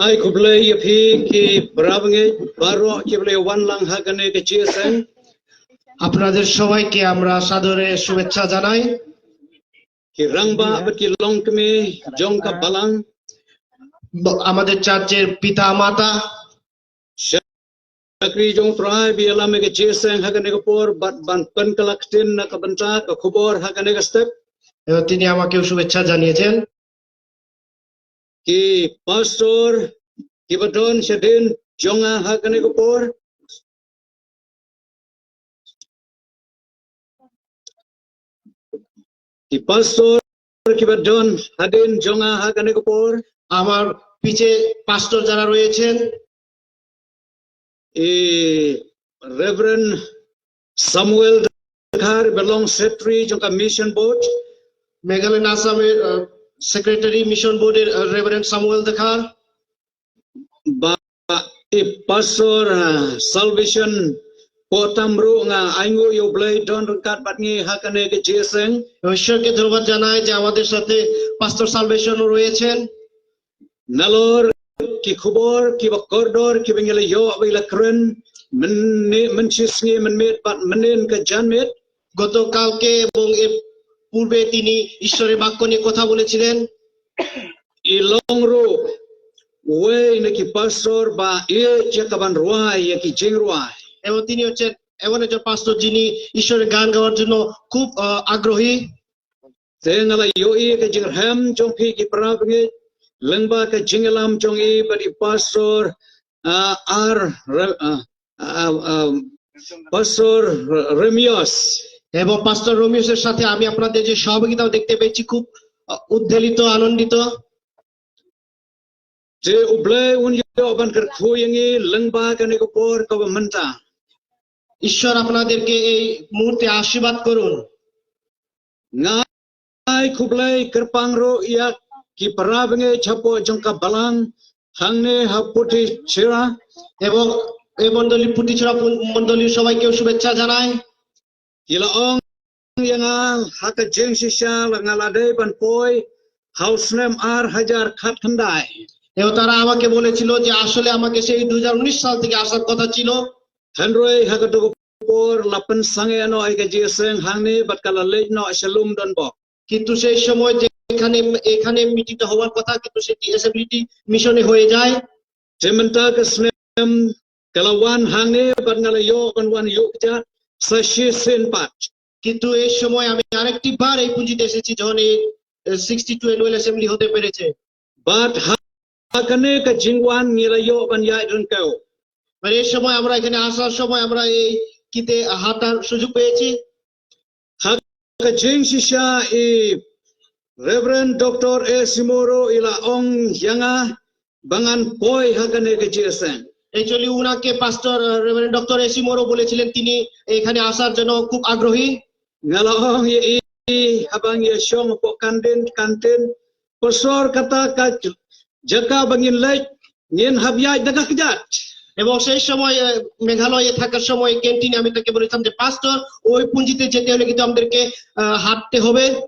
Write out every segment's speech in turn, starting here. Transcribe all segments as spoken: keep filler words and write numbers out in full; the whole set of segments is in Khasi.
Ai khublei ïa phi ki parabangeit baroh kiba la wan lang ha kane ka jingïaseng. আপনাদের সবাইকে আমরা সাদরে শুভেচ্ছা জানাই। Ki rangbah bad ki longkmie jong ka balang. ব-, আমাদের চার্চের পিতা মাতা। Shakri jong U Trai ba ïalam ïa ka jingïaseng ha kane ka por bad ban pynkylla ktien na ka bynta ka khubor ha kane ka step. এবং তিনি আমাকেও শুভেচ্ছা জানিয়েছেন। Ki pastor kiba don shadien jong nga ha kane ka por. Ki pastor kiba don hadien jong nga ha kane ka por. আমার পিছে পাস্টর যারা রয়েছেন। I Reverend Samuel Dkhar ba long secretary jong ka mission board. Meghalaya আসামের, আহ, secretary mission বোর্ডের, আহ, reverend Samuel দখার। Ba i pastor, ah, Salvation Potam ruh nga ainguh ïa U Blei don ryngkat bad ngi ha kane ka jingïaseng. এবং ঈশ্বরকে ধন্যবাদ জানাই যে আমাদের সাথে পাস্টর সালভেশনও রয়েছেন। Nalor ki khubor kiba kordor kiba ngi la ïoh ba ïa la kren mynne, mynshisngi mynmiet bad mynnin ka janmiet. গতকালকে এবং এর পূর্বে তিনি ঈশ্বরের বাক্য নিয়ে কথা বলেছিলেন। I long ruh uwei na ki pastor ba ïeit ïa ka ban rwai ïa ki jingrwai. এবং তিনি হচ্ছেন এমন একজন পাস্টর যিনি ঈশ্বরের গান গাওয়ার জন্য খুব, আহ, আগ্রহী। Te nga la ïohi ka jingrhem jong phi ki parabangeit lyngba ka jingïalam jong i bad i pastor, ah, R, Re-, ah, ah, ah, pastor Re-, Remios. এবং পাস্টর রোমিওসের সাথে আমি আপনাদের যে সহযোগিতাও দেখতে পেয়েছি, খুব, আহ, উদ্বেলিত, আনন্দিত। Te U Blei un ïoh ban kyrkhu ïa ngi lyngba kane ka por kaba mynta. ঈশ্বর আপনাদেরকে এই মুহূর্তে আশীর্বাদ করুন। Nga ai khublei kyrpang ruh ïa ki parabangeit hapoh jong ka balang hangne ha Putichera. এবং এই মণ্ডলী, পুটিচেরা পু-, মণ্ডলীর সবাইকেও শুভেচ্ছা জানাই। Ki la ong ïa nga ha ka jingshisha la nga la dei ban poi ha u snem ar hajar khatkhyndai. এবং তারা আমাকে বলেছিল যে আসলে আমাকে সেই দুই হাজার উনিশ সাল থেকে আসার কথা ছিল। Hynrei ha kato ka por la pynsangeh noh ïa ka jingïaseng hangne bad ka la leit noh sha lum donbok. কিন্তু সেই সময় যে এখানে, এখানে মিটিংটা হওয়ার কথা, কিন্তু সেটি অ্যাসেম্বলিটি মিশনে হয়ে যায়। Te mynta ka snem ka la wan hangne bad nga la ïoh ban wan ïuh kjat sa shisien pat. কিন্তু এই সময় আমি আরেকটি বার এই পুঞ্জিতে এসেছি, যখন এই, এ, সিক্সটি টু অ্যানুয়াল অ্যাসেম্বলি হতে পেরেছে। Bad ha kane ka jingwan ngi la ïoh ban ïaid ryngkew. আর এই সময় আমরা এখানে আসার সময় আমরা এই কিতে হাঁটার সুযোগ পেয়েছি। Ha ka jingshisha i Reverend Doctor A C Moro i la ong ïa nga ba ngan poi ha kane ka jingïaseng. Actually, উনাকে পাস্টর, আহ, রেভারেন্ড ডক্টর এসি মোরো বলেছিলেন তিনি এখানে আসার জন্য খুব আগ্রহী। Nga la ong ïa i, haba ngi ïashong hapoh kantin, kantin, pastor kata ka jaka ba ngin leit ngin hap ïaid da ka kjat. এবং সেই সময়, আহ, মেঘালয়ে থাকার সময় ক্যান্টিনে আমি তাকে বলেছিলাম যে, "পাস্টর, ওই পুঞ্জিতে যেতে হলে কিন্তু আমাদেরকে, আহ, হাঁটতে হবে।"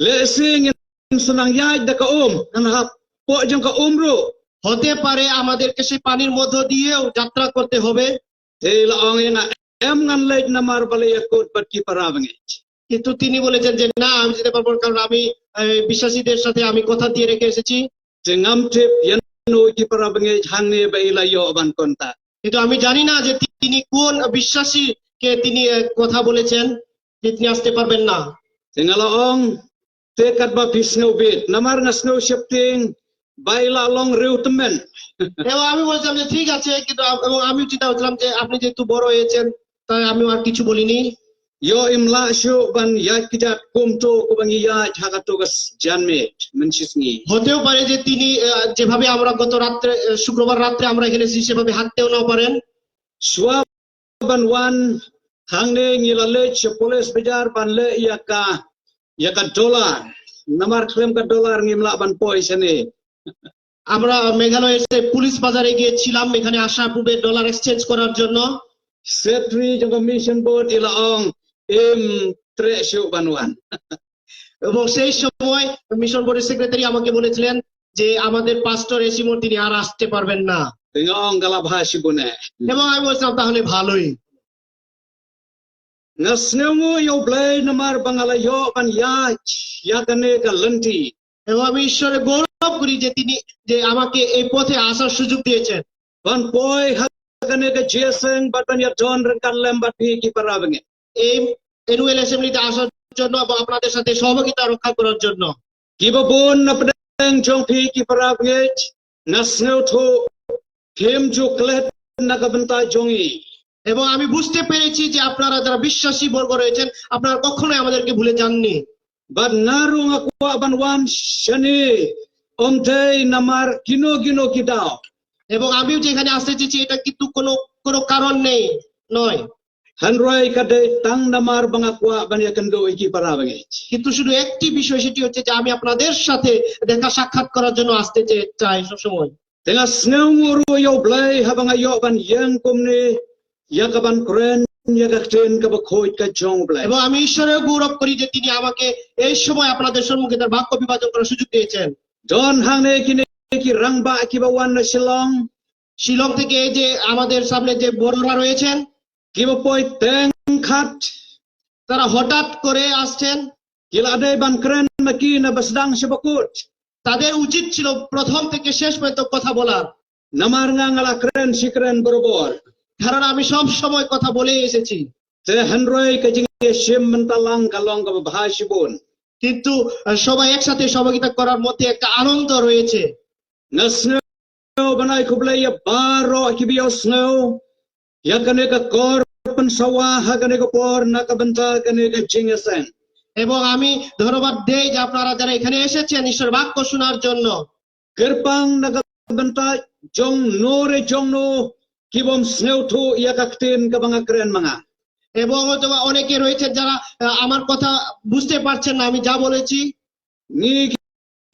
Lehse ngin sa nang ïaid da ka um, ngan hapoh jong ka um ruh. হতে পারে আমাদেরকে সেই পানির মধ্য দিয়েও যাত্রা করতে হবে। Te i la ong ïa nga, em, ngan leit namar ba la ïakut bad ki parabangeit. কিন্তু তিনি বলেছেন যে, "না, আমি যেতে পারবো না, কারণ আমি, আহ, বিশ্বাসীদের সাথে আমি কথা দিয়ে রেখে এসেছি।" Te ngam tip ïano ki parabangeit hangne ba i la ïoh ban kontak. কিন্তু আমি জানি না যে তিনি কোন বিশ্বাসীকে তিনি, আহ, কথা বলেছেন যে তিনি আসতে পারবেন না। Te nga la ong, te katba phi sngewbit, namar nga sngew sheptieng ba i la long riew tymmen. এবং আমি বলছিলাম যে, "ঠিক আছে," কিন্তু আম-, এবং আমিও চিন্তা করছিলাম যে, "আপনি যেহেতু বড় হয়েছেন, তাই আমিও আর কিছু বলিনি।" Ïoh im lah shuh ban ïaid kjat kumto kumba ngi ïaid ha kato ka s-, janmiet mynshisngi. হতেও পারে যে তিনি, আহ, যেভাবে আমরা গত রাত্রে, আহ, শুক্রবার রাত্রে আমরা এখানে এসেছি, সেভাবে হাঁটতেও নাও পারেন। Shuwa ban wan hangne ngi la leit sha Police Bazar ban leh ïa ka, ïa ka dollar. Namar khlem ka dollar ngim lah ban poi shane. আমরা মেঘালয়ে এসে পুলিশ বাজারে গিয়েছিলাম এখানে আসার পূর্বে ডলার এক্সচেঞ্জ করার জন্য। Secretary jong ka Mission Board i la ong, im treh shuh ban wan. এবং সেই সময় মিশন বোর্ডের সেক্রেটারি আমাকে বলেছিলেন যে আমাদের পাস্টর এসি মোর তিনি আর আসতে পারবেন না। Te nga ong ka la bha shibun eh. এবং আমি বলছিলাম, "তাহলে ভালোই।" Nga sngewnguh ïa U Blei namar ba nga la ïoh ban ïaid ïa kane ka lynti. এবং আমি ঈশ্বরে গৌরব করি যে তিনি, যে আমাকে এই পথে আসার সুযোগ দিয়েছেন। Ban poi ha kane ka jingïaseng bad ban ïadon ryngkat lem bad phi ki para bangeit. এই অ্যানুয়াল অ্যাসেম্বলিতে আসার জন্য এবং আপনাদের সাথে সহভাগিতা রক্ষা করার জন্য। Kiba bun na pdeng jong phi ki para bangeit, nga sngewthuh phim ju klet na ka bynta jong ngi. এবং আমি বুঝতে পেরেছি যে আপনারা যারা বিশ্বাসী বর্গ রয়েছেন, আপনারা কখনোই আমাদেরকে ভুলে যাননি। Bad nga ruh nga kwah ban wan shane, ym dei namar kino kino ki daw. এবং আমিও যেখানে আসতে চেয়েছি, এটা কিন্তু কোনো, কোনো কারণ নেই, নয়। Hynrei ka dei tang namar ba nga kwah ban ïakynduh ïa ki para bangeit. কিন্তু শুধু একটি বিষয়, সেটি হচ্ছে যে আমি আপনাদের সাথে দেখা সাক্ষাৎ করার জন্য আসতে চে-, চাই সবসময়। Te nga sngewnguh ruh ïa U Blei haba nga ïoh ban ïeng kumne ïa ka ban kren ïa ka ktien kaba khuid ka jong U Blei. এবং আমি ঈশ্বরেও গৌরব করি যে তিনি আমাকে এই সময় আপনাদের সম্মুখে তার বাক্য বিভাজন করার সুযোগ দিয়েছেন। Don hangne kine ki rangbah kiba wan na Shillong. Shillong থেকে এই যে আমাদের সামনে যে বড়রা রয়েছেন, Kiba poi teng khat. তারা হঠাৎ করে আসছেন। Ki la dei ban kren ma ki naba sdang sha ba kut. তাদের উচিত ছিল প্রথম থেকে শেষ পর্যন্ত কথা বলার। Namar nga nga la kren shi kren barabor. কারণ আমি সব সময় কথা বলেই এসেছি। Te hynrei ka jingïashim mynta lang ka long kaba bha shibun. কিন্তু আহ, সবাই একসাথে সহযোগিতা করার মধ্যে একটা আনন্দ রয়েছে। Nga sngew ban ai khublei ïa baroh kiba ïohsngew ïa kane ka kor pynsawa ha kane ka por na ka bynta kane ka jingïaseng. এবং আমি ধন্যবাদ দেই যে আপনারা যারা এখানে এসেছেন ঈশ্বর বাক্য শোনার জন্য। Kyrpang na ka bynta jong no re jong no ki bym sngewthuh ïa ka ktien kaba nga kren ma nga. এবং হয়তো বা অনেকে রয়েছে যারা আহ, আমার কথা বুঝতে পারছেন না আমি যা বলেছি। Ngi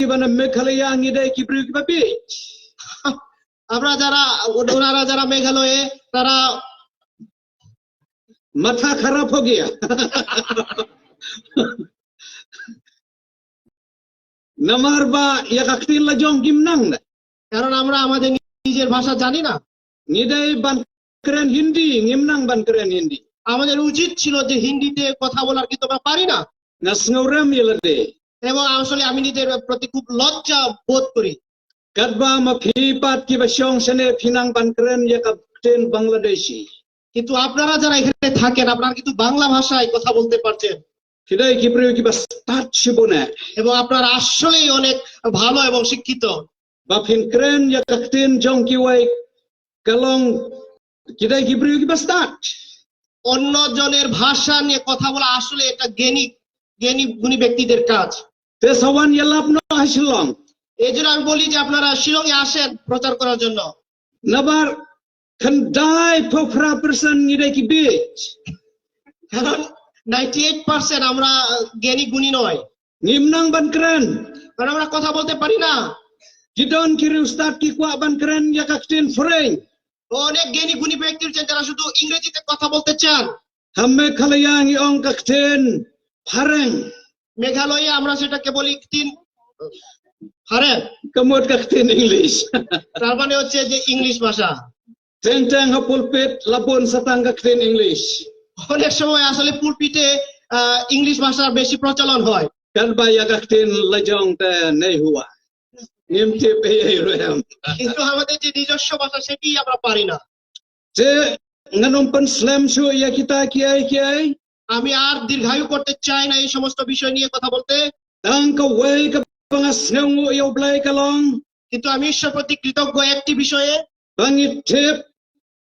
kiba na Meghalaya ngi dei ki briew kiba bieit. আমরা যারা, ওনারা যারা মেঘালয়ে, তারা Matha kharap ho gaya. Namar ba ïa ka ktien la jong ngim nang da. কারণ আমরা আমাদের নিজের ভাষা জানি না। Ngi dei ban kren Hindi, ngim nang ban kren Hindi. আমাদের উচিত ছিল যে হিন্দিতে কথা বলার, কিন্তু আমরা পারি না। Nga sngewrem ïa lade. এবং আসলে আমি নিজের প্রতি খুব লজ্জা বোধ করি। Katba ma phi pat kiba shong shane phi nang ban kren ïa ka ktien Bangladeshi. কিন্তু আপনারা যারা এখানে থাকেন, আপনারা কিন্তু বাংলা ভাষায় কথা বলতে পারছেন। Phi dei ki briew kiba stad shibun eh. এবং আপনারা আসলেই অনেক ভালো এবং শিক্ষিত। Ba phin kren ïa ka ktien jong kiwei ka long ki dei ki briew kiba stad. অন্য জনের ভাষা নিয়ে কথা বলা আসলে একটা জ্ঞানী, জ্ঞানী গুণী ব্যক্তিদের কাজ। Te sa wan ïalap noh ha Shillong. এই জন্য আমি বলি যে আপনারা শিলংয়ে আসেন প্রচার করার জন্য। Namar khyndai phew phra percent ngi dei ki bieit. কারণ নাইনটি এইট পার্সেন্ট আমরা আহ, জ্ঞানী গুণী নয়। Ngim nang ban kren. কারণ আমরা কথা বলতে পারি না। Ki don ki riewstad ki kwah ban kren ïa ka ktien phareng. অনেক জ্ঞানী গুণী ব্যক্তি রয়েছেন যারা শুধু ইংরেজিতে কথা বলতে চান। Ha Meghalaya ngi ong ka ktien phareng. মেঘালয়ে আমরা সেটাকে বলি ktien phareng। Ka mut ka ktien English. তার মানে হচ্ছে যে ইংলিশ ভাষা। Teng teng ha pulpit la bun sa tang ka ktien English. অনেক সময় আসলে পুলপিটে আহ, ইংলিশ ভাষার বেশি প্রচলন হয়। Katba ïa ka ktien la jong te nei hua. Ngim tip ei ei ruh em. কিন্তু আমাদের যে নিজস্ব ভাষা সেটি আমরা পারি না। Te ngan ym pynslem shuh ïa kita kiei kiei. আমি আর দীর্ঘায়ু করতে চাই না এই সমস্ত বিষয় নিয়ে কথা বলতে। Tang kawei kaba nga sngewnguh ïa U Blei ka long. কিন্তু আমি ঈশ্বর প্রতি কৃতজ্ঞ একটি বিষয়ে। Ba ngi tip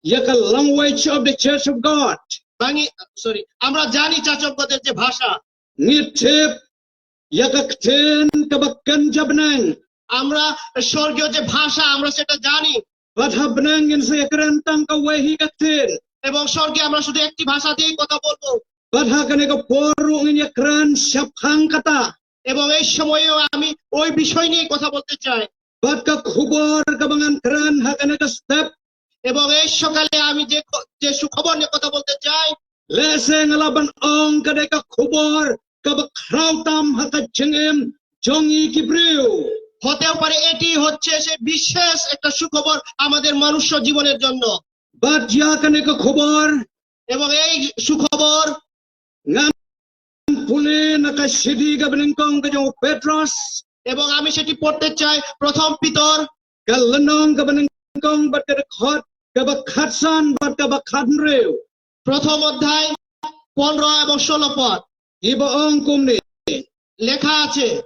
ïa ka language of the Church of God. বাঙি সরি আমরা জানি চাচকদের যে ভাষা। Ngi tip ïa ka ktien kaba kynja bneng. আমরা স্বর্গীয় যে ভাষা আমরা সেটা জানি। Bad ha bneng ngin sa ïakren tang kawei hi ka ktien. এবং স্বর্গে আমরা শুধু একটি ভাষা দিয়েই কথা বলবো। Bad ha kane ka por ruh ngin ïakren shaphang kata. এবং এই সময়েও আমি ওই বিষয় নিয়ে কথা বলতে চাই। Bad ka khubor kaba ngan kren ha kane ka step. এবং এই সকালে আমি যে খ- যে সুখবর নিয়ে কথা বলতে চাই, Lehse nga lah ban ong ka dei ka khubor kaba khraw tam ha ka jingim jong ngi ki briew. হতেও পারে এটি হচ্ছে সেই বিশেষ একটা সুখবর আমাদের মনুষ্য জীবনের জন্য। Bad ïa kane ka khubor, এবং এই সুখবর ngan pule na ka shithi kaba nyngkong ka jong u Petros, এবং আমি সেটি পড়তে চাই, প্রথম Peter, ka lynnong kaba nyngkong bad ka dkhot kaba khatsan bad kaba khathynriew. প্রথম অধ্যায়, পনেরো এবং ষোলো পদ। Kiba ong kumne. লেখা আছে,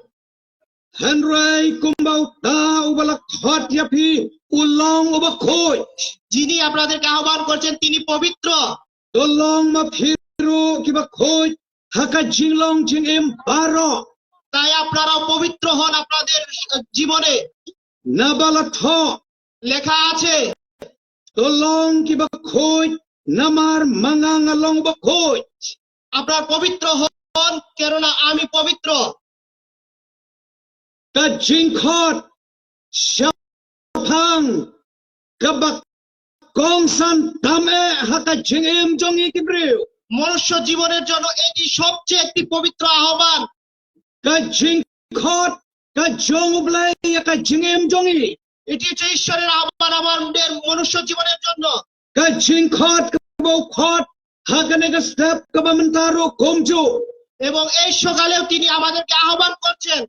Hynrei kumba uta uba la khot ïa phi u long uba khuid, যিনি আপনাদেরকে আহ্বান করছেন তিনি পবিত্র। To long ma phi ruh kiba khuid ha ka jinglong jingim baroh. তাই আপনারাও পবিত্র হন আপনাদের, আহ, জীবনে। Naba la thoh, লেখা আছে, to long kiba khuid, namar ma nga nga long uba khuid. আপনারা পবিত্র হন, কেননা আমি পবিত্র। Ka jingkhot shaphang kaba kongsan tam eh ha ka jingim jong ngi ki briew. মনুষ্য জীবনের জন্য এটি সবচেয়ে একটি পবিত্র আহ্বান। Ka jingkhot ka jong U Blei ïa ka jingim jong ngi. এটি হচ্ছে ঈশ্বরের আহ্বান আমাদের মনুষ্য জীবনের জন্য। Ka jingkhot kaba u khot ha kane ka step kaba mynta ruh kumjuh. এবং এই সকালেও তিনি আমাদেরকে আহ্বান করছেন।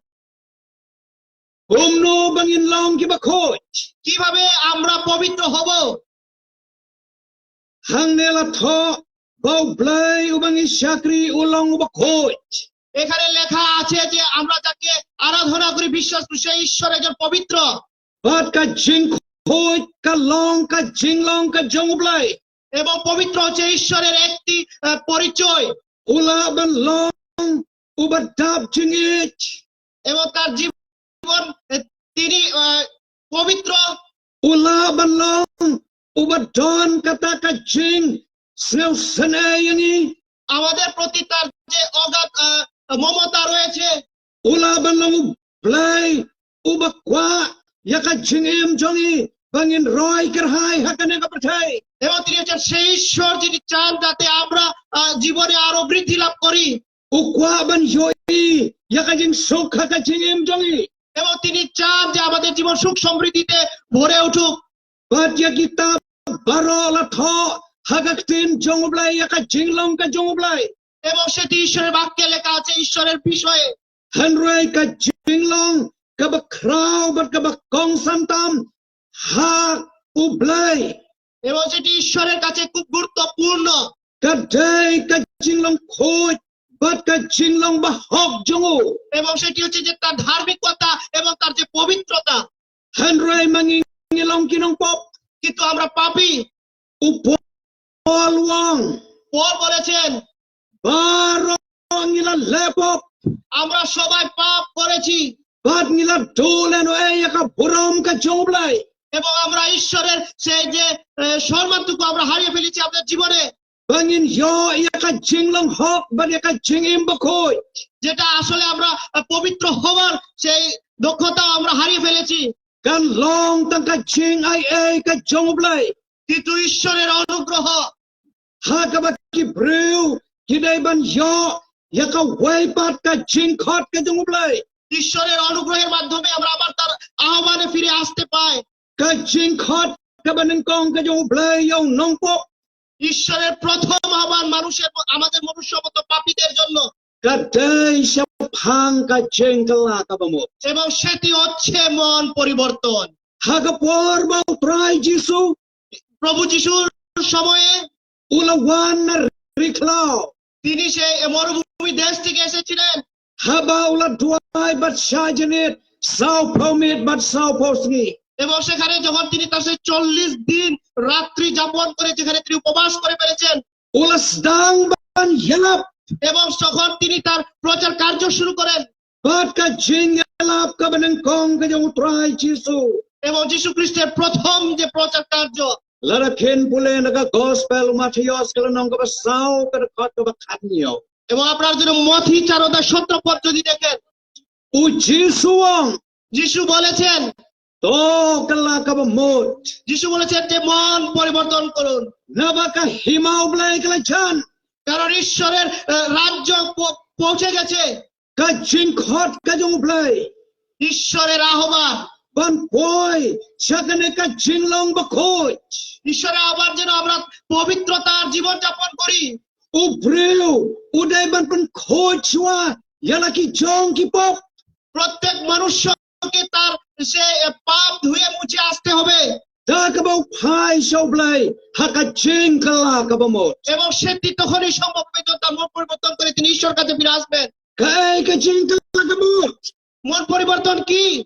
Kumno ba ngin long kiba khuid? কিভাবে আমরা পবিত্র হব? Hangne la thoh ba U Blei uba ngi shakri u long uba khuid. এখানে লেখা আছে যে আমরা যাকে আরাধনা করি, বিশ্বাস করি, সেই ঈশ্বর একজন পবিত্র। Bad ka jingkhuid ka long ka jinglong ka jong U Blei. এবং পবিত্র হচ্ছে ঈশ্বরের একটি, আহ, পরিচয়। U lah ban long uba dap jingïeit. এবং তার জীবন, আহ, তিনি, আহ, পবিত্র। U lah ban long uba don kata ka jingsngewsynei ïa ngi. আমাদের প্রতি তার যে অগাধ, আহ, মমতা রয়েছে। U lah ban long U Blei uba kwah ïa ka jingim jong ngi ba ngin roi kyrhai ha kane ka pyrthei. এবং তিনি হচ্ছেন সেই ঈশ্বর যিনি চান যাতে আমরা, আহ, জীবনে আরো বৃদ্ধি লাভ করি। U kwah ban ïohi ïa ka jingsuk ha ka jingim jong ngi. এবং তিনি চান যে আমাদের জীবন সুখ সমৃদ্ধিতে ভরে উঠুক। Bad ïa kita baroh la thoh ha ka ktien jong U Blei ïa ka jinglong ka jong U Blei. এবং সেটি ঈশ্বরের বাক্যে লেখা আছে ঈশ্বরের বিষয়ে। Hynrei ka jinglong kaba khraw bad kaba kongsan tam ha U Blei. এবং সেটি ঈশ্বরের কাছে খুব গুরুত্বপূর্ণ। Ka dei ka jinglong khuid bad ka jinglong bahok jong u. এবং সেটি হচ্ছে যে তার ধার্মিকতা এবং তার যে পবিত্রতা। Hynrei ma ngi ngi long ki nongpop. কিন্তু আমরা পাপী। U Paul u ong, পল বলেছেন, baroh ngi la leh pop. আমরা সবাই পাপ করেছি। Bad ngi la duh lehnohei ïa ka burom ka jong U Blei. এবং আমরা ঈশ্বরের সেই যে, আহ, সম্মানটুকু আমরা হারিয়ে ফেলেছি আমাদের জীবনে। Ba ngin ïoh ïa ka jinglong hok bad ïa ka jingim bakhuid. যেটা আসলে আমরা, আহ, পবিত্র হওয়ার সেই দক্ষতাও আমরা হারিয়ে ফেলেছি। Kan long tang ka jingai ei ka jong U Blei. কিন্তু ঈশ্বরের অনুগ্রহ। Ha kaba ki briew ki dei ban ïoh ïa kawei pat ka jingkhot ka jong U Blei. ঈশ্বরের অনুগ্রহের মাধ্যমে আমরা আবার তার আহ্বানে ফিরে আসতে পাই। Ka jingkhot kaba nyngkong ka jong U Blei ïa u nongpop. ঈশ্বরের প্রথম আহ্বান মানুষের, আমাদের মনুষ্যত্ব পাপীদের জন্য। Ka dei shaphang ka jingkylla kaba mut. এবং সেটি হচ্ছে মন পরিবর্তন। Ha ka por ba U Trai Jisu, প্রভু যিশুর সময়ে, u la wan na ri khlaw. তিনি সেই মরুভূমি দেশ থেকে এসেছিলেন। Haba u la duwai bad shah janmiet sawphew miet bad sawphew sngi. এবং সেখানে যখন তিনি তার সেই চল্লিশ দিন রাত্রি যাপন করে, যেখানে তিনি উপবাস করে ফেলেছেন, u la sdang ban ïalap. এবং তখন তিনি তার প্রচার কার্য শুরু করেন। Bad ka jingïalap kaba nyngkong ka jong U Trai Jisu. এবং যীশু খ্রিস্টের প্রথম যে প্রচার কার্য। Lada phin pule na ka gospel u Mathaios ka lynnong kaba saw ka dkhot kaba khathynñiew. এবং আপনারা যদি মথি চার অধ্যায় সতেরো পদ যদি দেখেন, u Jisu u ong, যিশু বলেছেন, to kylla kaba mut. যিশু বলেছেন যে মন পরিবর্তন করুন। Naba ka hima U Blei ka la jan. কারণ ঈশ্বরের, আহ, রাজ্য প-, পৌঁছে গেছে। Ka jingkhot ka jong U Blei. ঈশ্বরের আহ্বান। Ban poi sha kane ka jinglong bakhuid. ঈশ্বরের আহ্বান যেন আমরা পবিত্রতার জীবনযাপন করি। U briew u dei ban pynkhuid shuwa ïa la ki jong ki pop. প্রত্যেক মনুষ্যকে তার সে পাপ ধুয়ে মুছে আসতে হবে। Da kaba u phai sha U Blei ha ka jingkylla kaba mut. এবং সেটি তখনই সম্ভব হবে যখন তার মন পরিবর্তন করে তিনি ঈশ্বর কাছে ফিরে আসবেন। Kaei ka jingkylla kaba mut? মন পরিবর্তন কি?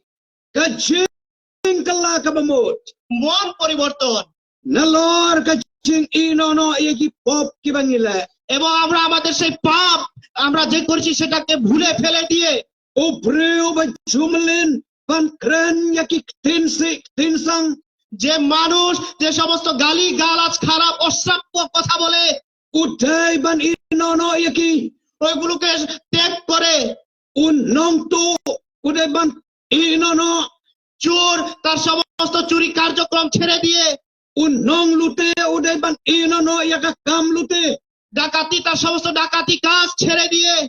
Ka jingkylla kaba mut. মন পরিবর্তন। Nalor ka jingïehnoh noh ïa ki pop kiba ngi leh. এবং আমরা আমাদের সেই পাপ আমরা যে করেছি সেটাকে ভুলে ফেলে দিয়ে U briew ba ju mlien ban kren ïa ki ktien sih ktien sang. যে মানুষ যে সমস্ত গালি গালাজ খারাপ অশ্রাব্য কথা বলে, u dei ban ïehnoh noh ïa ki. ওইগুলোকে ত্যাগ করে। U nongtuh u dei ban ïehnoh noh. চোর তার সমস্ত চুরি কার্যক্রম ছেড়ে দিয়ে। U nonglute u dei ban ïehnoh noh ïa ka kam lute. ডাকাতি তার সমস্ত ডাকাতি কাজ ছেড়ে দিয়ে।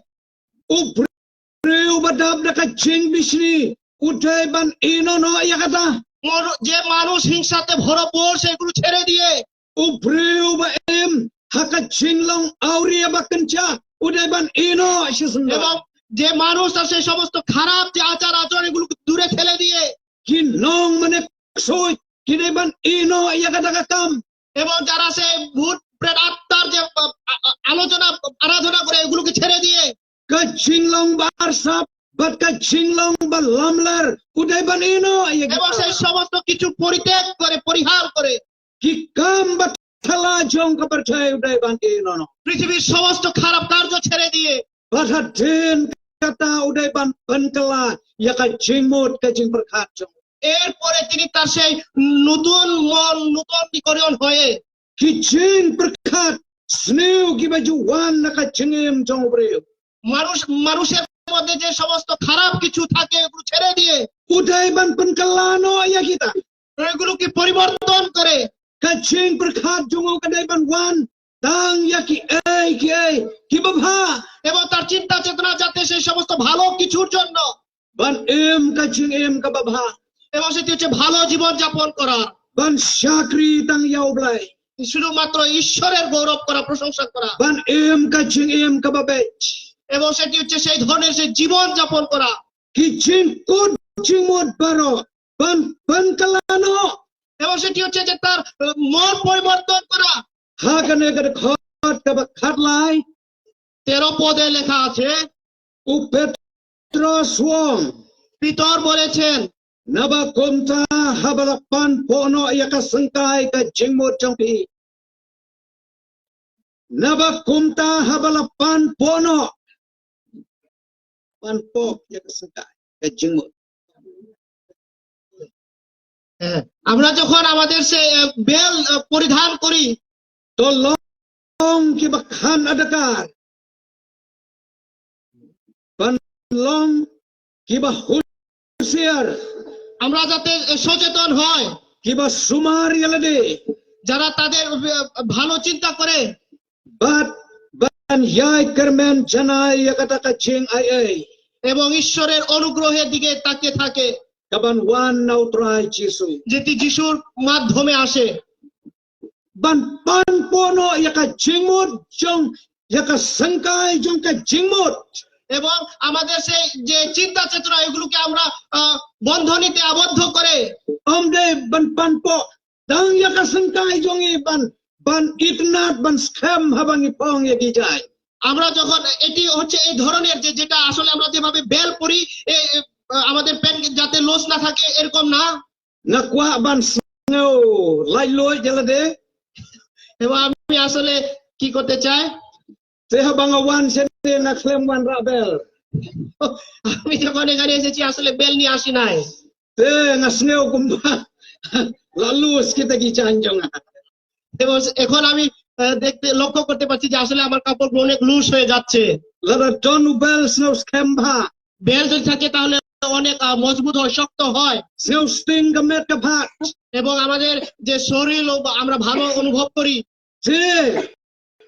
U briew ba dap da ka jingbishni u dei ban ïehnoh noh ïa kata. মন-, যে মানুষ হিংসাতে ভরপুর সেগুলো ছেড়ে দিয়ে। U briew ba im ha ka jinglong awria ba kynjah u dei ban ïehnoh shisyndah. এবং যে মানুষ তার সেই সমস্ত খারাপ যে আচার আচরণ এগুলোকে দূরে ফেলে দিয়ে। Ki nongmane ksuid ki dei ban ïehnoh ïa kata ka kam. এবং যারা সেই ভূত প্রেত আত্মার যে, আ, আ, আ, আলোচনা, আরাধনা করে এগুলোকে ছেড়ে দিয়ে। Ka jinglong ba arsap bad ka jinglong ba lamler u dei ban ïehnoh ïa ki. এবং সেই সমস্ত কিছু পরিত্যাগ করে, পরিহার করে। Ki kam ba thala jong ka pyrthei u dei ban ïehnoh noh. পৃথিবীর সমস্ত খারাপ কার্য ছেড়ে দিয়ে। Bad hadien kata u dei ban pynkylla ïa ka jingmut ka jingpyrkhat jong u. এরপরে তিনি তার সেই নতুন মন, নতুন নবীকরণ হয়ে Ki jingpyrkhat sniew kiba ju wan na ka jingim jong u briew. মানুষ, মানুষের মধ্যে যে সমস্ত খারাপ কিছু থাকে, এগুলো ছেড়ে দিয়ে u dei ban pynkylla noh ïa kita. এগুলোকে পরিবর্তন করে Ka jingpyrkhat jong u ka dei ban wan tang ïa kiei kiei kiba bha. এবং তার চিন্তা চেতনা যাতে সেই সমস্ত ভালো কিছুর জন্য Ban im ka jingim kaba bha. এবং সেটি হচ্ছে ভালো জীবন যাপন করা। Ban shakri tang ïa u Blei. শুধুমাত্র ঈশ্বরের গৌরব করা, প্রশংসা করা। Ban im ka jingim kaba beit. এবং সেটি হচ্ছে সেই ধরনের সেই জীবন যাপন করা। Ki jingkut jingmut baroh ban pynkylla noh. এবং সেটি হচ্ছে যে তার, আহ, মন পরিবর্তন করা। Ha kane ka dkhot kaba khatlai. তেরো পদে লেখা আছে, U Petros u ong, Peter বলেছেন, naba kumta haba la panpoh noh ïa ka syngkai ka jingmut jong phi. Naba kumta haba la panpoh noh. Panpoh ïa ka syngkai ka jingmut. হ্যাঁ, আমরা যখন আমাদের সে, আহ, বেল, আহ, পরিধান করি, to long kiba khan adkar. Ban long kiba husiar. আমরা যাতে, আহ, সচেতন হয়। Kiba sumar ïa lade. যারা তাদের, আহ, ভালো চিন্তা করে। Bad ban ïai kyrmen janai ïa kata ka jingai ei. এবং ঈশ্বরের অনুগ্রহের দিকে তাকিয়ে থাকে। Kaban wan na u Trai Jisu. যেটি যিশুর মাধ্যমে আসে। Ban panpoh noh ïa ka jingmut jong, ïa ka syngkai jong ka jingmut. এবং আমাদের সেই যে চিন্তা চেতনা, এগুলোকে আমরা, আহ, বন্ধনীতে আবদ্ধ করে। Ym dei ban panpoh tang ïa ka syngkai jong ngi ban, ban itynnad, ban skhem haba ngi phong ïa ki jaiñ. আমরা যখন এটি হচ্ছে এই ধরনের যে, যেটা আসলে আমরা যেভাবে বেল পরি, এ, এ, আমাদের প্যান্ট যাতে লুজ না থাকে, এরকম না। Nga kwah ban sngew laitluid ïa lade. এবং আমি আসলে কি করতে চাই? Te haba nga wan shane nga khlem wanrah bel. আমি যখন এখানে এসেছি আসলে বেল নিয়ে আসি নাই। Te nga sngew kumba la loose kita ki jaiñ jong nga. এবং এখন আমি, আহ, দেখতে, লক্ষ্য করতে পারছি যে আসলে আমার কাপড়গুলো অনেক লুজ হয়ে যাচ্ছে। Lada don u bel sngew skhem bha. বেল যদি থাকে তাহলে অনেক, আহ, মজবুত হয়, শক্ত হয়। Sngew sting ka met ka phad. এবং আমাদের যে শরীর ও বা আমরা ভালো অনুভব করি। Te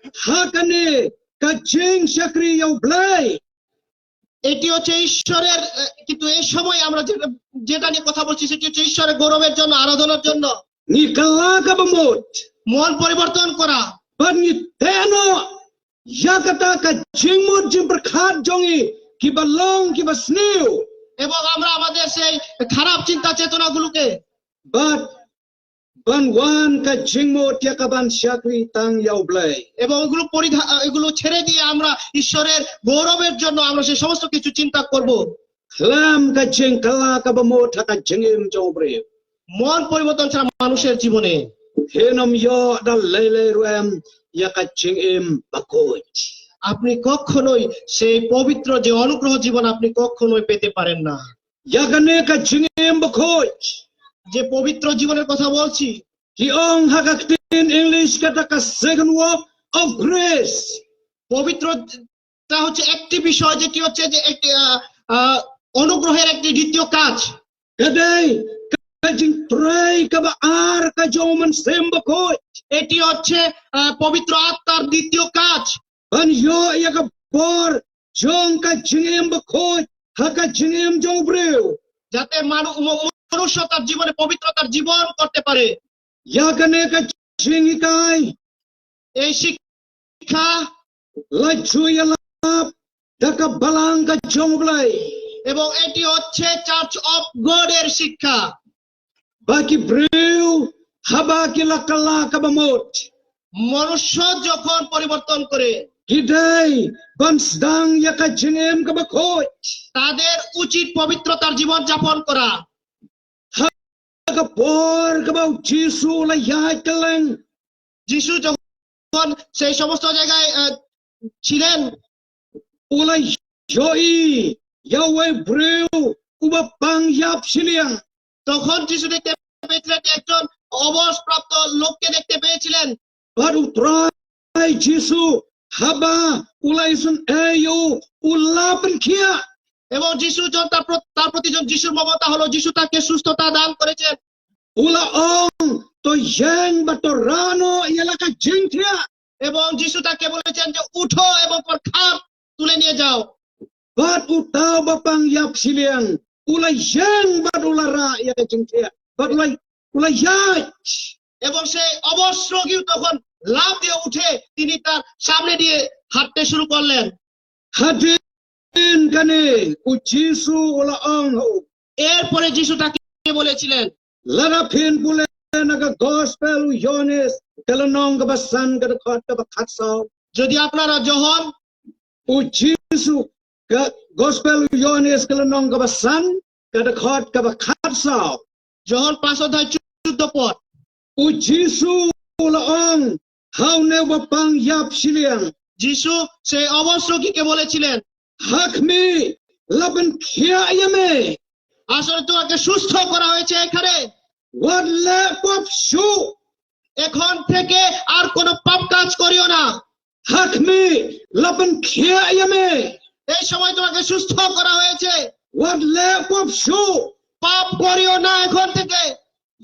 ha kane ka jingshakri ïa u Blei. এটি হচ্ছে ঈশ্বরের, আহ, কিন্তু এই সময় আমরা যেটা, যেটা নিয়ে কথা বলছি, সেটি হচ্ছে ঈশ্বরের গৌরবের জন্য, আরাধনার জন্য। Ngi kylla kaba mut. মন পরিবর্তন করা। Bad ngi teh noh ïa kata ka jingmut jingpyrkhat jong ngi kiba long kiba sniew. এবং আমরা আমাদের সেই খারাপ চিন্তা চেতনাগুলোকে Bad ban wan ka jingmut ïa kaban shakri tang ïa U Blei. এবং ওগুলো পরিধা-, আহ, এগুলো ছেড়ে দিয়ে আমরা ঈশ্বরের গৌরবের জন্য আমরা সেই সমস্ত কিছু চিন্তা করব। Khlem ka jingkylla kaba mut ha ka jingim jong u briew. মন পরিবর্তন ছাড়া মানুষের জীবনে Phin ym ïoh da lei lei ruh em ïa ka jingim bakhuid. আপনি কখনোই সেই পবিত্র যে অনুগ্রহ জীবন আপনি কখনোই পেতে পারেন না। Ïa kane ka jingim bakhuid. যে পবিত্র জীবনের কথা বলছি। Ki ong ha ka ktien English kata ka second work of grace. পবিত্রতা হচ্ছে একটি বিষয়, যেটি হচ্ছে যে একটি, আহ, আহ, অনুগ্রহের একটি দ্বিতীয় কাজ। Ka dei ka jingtrei kaba ar ka jong u Mynsiem Bakhuid. এটি হচ্ছে, আহ, পবিত্র আত্মার দ্বিতীয় কাজ। Ban ïoh ïa ka bor jong ka jingim bakhuid ha ka jingim jong u briew. যাতে মানু-, ম-, মনুষ্য তার জীবনে পবিত্রতার জীবন করতে পারে। Ïa kane ka jinghikai. এই শিক্ষা। La ju ïalap da ka balang ka jong u Blei. এবং এটি হচ্ছে Church of God এর শিক্ষা। Ba ki briew haba ki la kylla kaba mut. মনুষ্য যখন পরিবর্তন করে, Ki dei ban sdang ïa ka jingim kaba khuid. তাদের উচিত পবিত্রতার জীবন যাপন করা। Ha ka por kaba u Jisu u la ïaid kylleng. যিশু যখন সেই সমস্ত জায়গায়, আহ, ছিলেন, U la ïohi ïa uwei u briew uba pang ïap shiliang. তখন যিশু দেখতে পেয়েছিলেন যে একজন অবসপ্রাপ্ত লোককে দেখতে পেয়েছিলেন। Bad u Trai Jisu haba u la isynei ïa u, u la pynkhiah. এবং যিশু যখন তার প্র-, তার প্রতি যখন যিশুর মমতা হলো, যিশু তাকে সুস্থতা দান করেছেন। U la ong, to ïeng bad to rah noh ïa la ka jingthiah. এবং যিশু তাকে বলেছেন যে, "উঠো এবং তোমার খাট তুলে নিয়ে যাও।" Bad uta uba pang ïap shiliang u la ïeng bad u la rah ïa ka jingthiah. Bad u la, u la ïaid. এবং সেই অবশ রোগীও তখন লাফ দিয়ে উঠে তিনি তার সামনে দিয়ে হাঁটতে শুরু করলেন। Hadien kane u Jisu u la ong ha u. এরপরে যিশু তাকে বলেছিলেন, Lada phin pule na ka Gospel u Ïohannes ka lynnong kaba san ka dkhot kaba khatsaw. যদি আপনারা যখন U Jisu, ka Gospel u Ïohannes ka lynnong kaba san ka dkhot kaba khatsaw. যখন পাঁচ অধ্যায় চোদ্দ পদ। U Jisu u la ong ha une uba pang ïap shiliang. যিশু সেই অবশ রোগীকে বলেছিলেন, Ha khmih, la pynkhiah ïa me. আসলে তোমাকে সুস্থ করা হয়েছে এখানে। Wat leh pop shuh. এখন থেকে আর কোনো পাপ কাজ করিও না। Ha khmih, la pynkhiah ïa me. এই সময় তোমাকে সুস্থ করা হয়েছে। Wat leh pop shuh. পাপ করিও না এখন থেকে।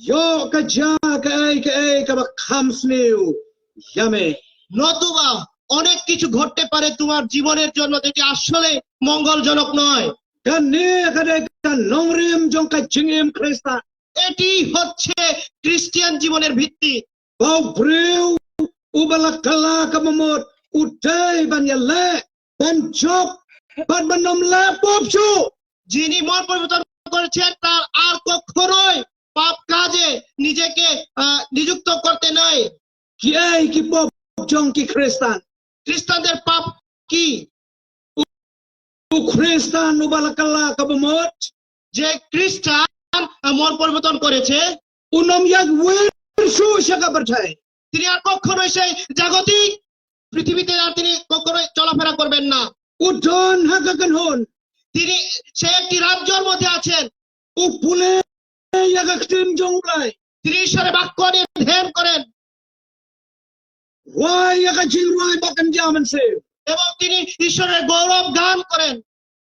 Ïoh ka jia kaei kaei kaba kham sniew ïa me. নতুবা অনেক কিছু ঘটতে পারে তোমার জীবনের জন্য, যেটি আসলে মঙ্গলজনক নয়। Kane ka dei ka nongrim jong ka jingim Khristan. এটি হচ্ছে খ্রিস্টান জীবনের ভিত্তি। Ba u briew uba la kylla kaba mut u dei ban ïaleh, ban jop, bad ban ym leh pop shuh. যিনি মন পরিবর্তন করেছেন, তার আর কখনোই পাপ কাজে নিজেকে, আহ, নিযুক্ত করতে নাই। Kiei ki pop jong ki Khristan? খ্রিস্টানদের পাপ কি? U Khristan uba la kylla kaba mut, যে খ্রিস্টান, আহ, মন পরিবর্তন করেছে, un ym ïaid wir shuh sha ka pyrthei. তিনি আর কখনোই সেই জাগতিক পৃথিবীতে আর তিনি কখনোই চলাফেরা করবেন না। U don ha ka kynhun. তিনি সেই একটি রাজ্যর মধ্যে আছেন। U pule ïa ka ktien jong U Blei. তিনি ঈশ্বরের বাক্য নিয়ে ধ্যান করেন। Wai ïa ka jingrwai ba kynja mynsiem. এবং তিনি ঈশ্বরের গৌরব গান করেন।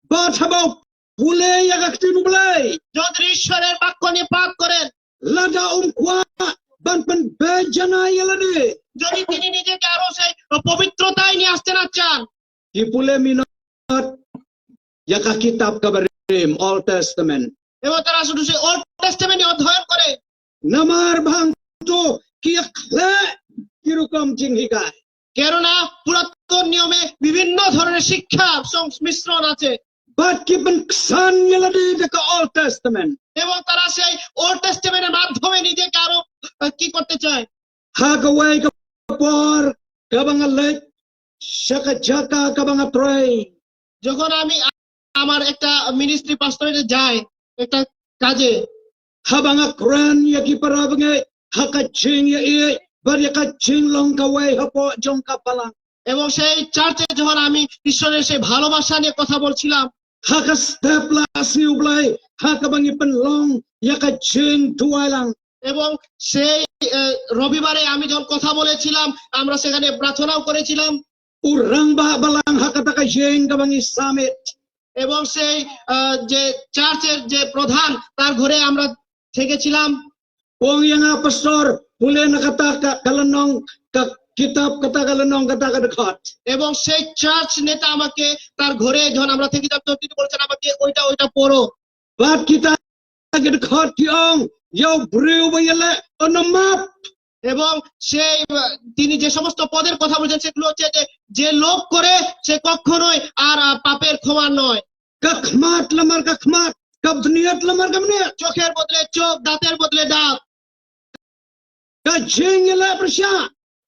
Bad haba u pule ïa ka ktien U Blei, যখন ঈশ্বরের বাক্য নিয়ে পাঠ করেন, lada um kwah ban pynbeit janai ïa lade, যদি তিনি নিজেকে আরো সেই পবিত্রতায় নিয়ে আসতে না চান, ki pule minot ïa ka kitab kaba rim, Old Testament. এবং তারা শুধু সেই ওল্ড টেস্টামেন্টই অধ্যয়ন করে। Namar ba hangto ki ïakhleh ki rukom jinghikai. কেননা পুরাতন নিয়মে বিভিন্ন ধরনের শিক্ষা সংমিশ্রণ আছে। Bad ki pynksan ïa lade da ka Old Testament. এবং তারা সেই ওল্ড টেস্টামেন্টের মাধ্যমে নিজেকে আরো, আহ, কি করতে চায়? Ha kawei ka por kaba nga leit sha ka jaka kaba nga trei. যখন আমি আ-, আমার একটা মিনিস্ট্রি পাস্টরেটে যাই, একটা কাজে। Haba nga kren ïa ki para bangeit ha ka jingïaieit bad ïa ka jinglong kawei hapoh jong ka balang. এবং সেই চার্চে যখন আমি ঈশ্বরের সেই ভালোবাসা নিয়ে কথা বলছিলাম, ha ka step la sngi U Blei ha kaba ngi pynlong ïa ka jingduwai lang. এবং সেই, আহ, রবিবারে আমি যখন কথা বলেছিলাম, আমরা সেখানে প্রার্থনাও করেছিলাম। U rangbah balang ha kata ka ïing kaba ngi submit. এবং সেই, আহ, যে চার্চের যে প্রধান, তার ঘরে আমরা থেকেছিলাম। U ong ïa nga, pastor, pule na kata ka, ka lynnong, ka kitab, kata ka lynnong, kata ka dkhot. এবং সেই চার্চ নেতা আমাকে তার ঘরে যখন আমরা থেকে যেতাম, তখন তিনি বলেছেন আমাকে, "ওইটা, ওইটা পড়ো।" Bad kita ki dkhot ki ong, ïa u briew ba ïaleh un ym map. এবং সেই, আহ, তিনি যে সমস্ত পদের কথা বলেছেন, সেগুলো হচ্ছে যে, যে লোভ করে, সে কখনোই আর, আহ, পাপের ক্ষমা নয়। Ka khmat lamar ka khmat, ka bniat lamar ka bniat. চোখের বদলে চোখ, দাঁতের বদলে দাঁত। Ka jingïaleh pyrshah.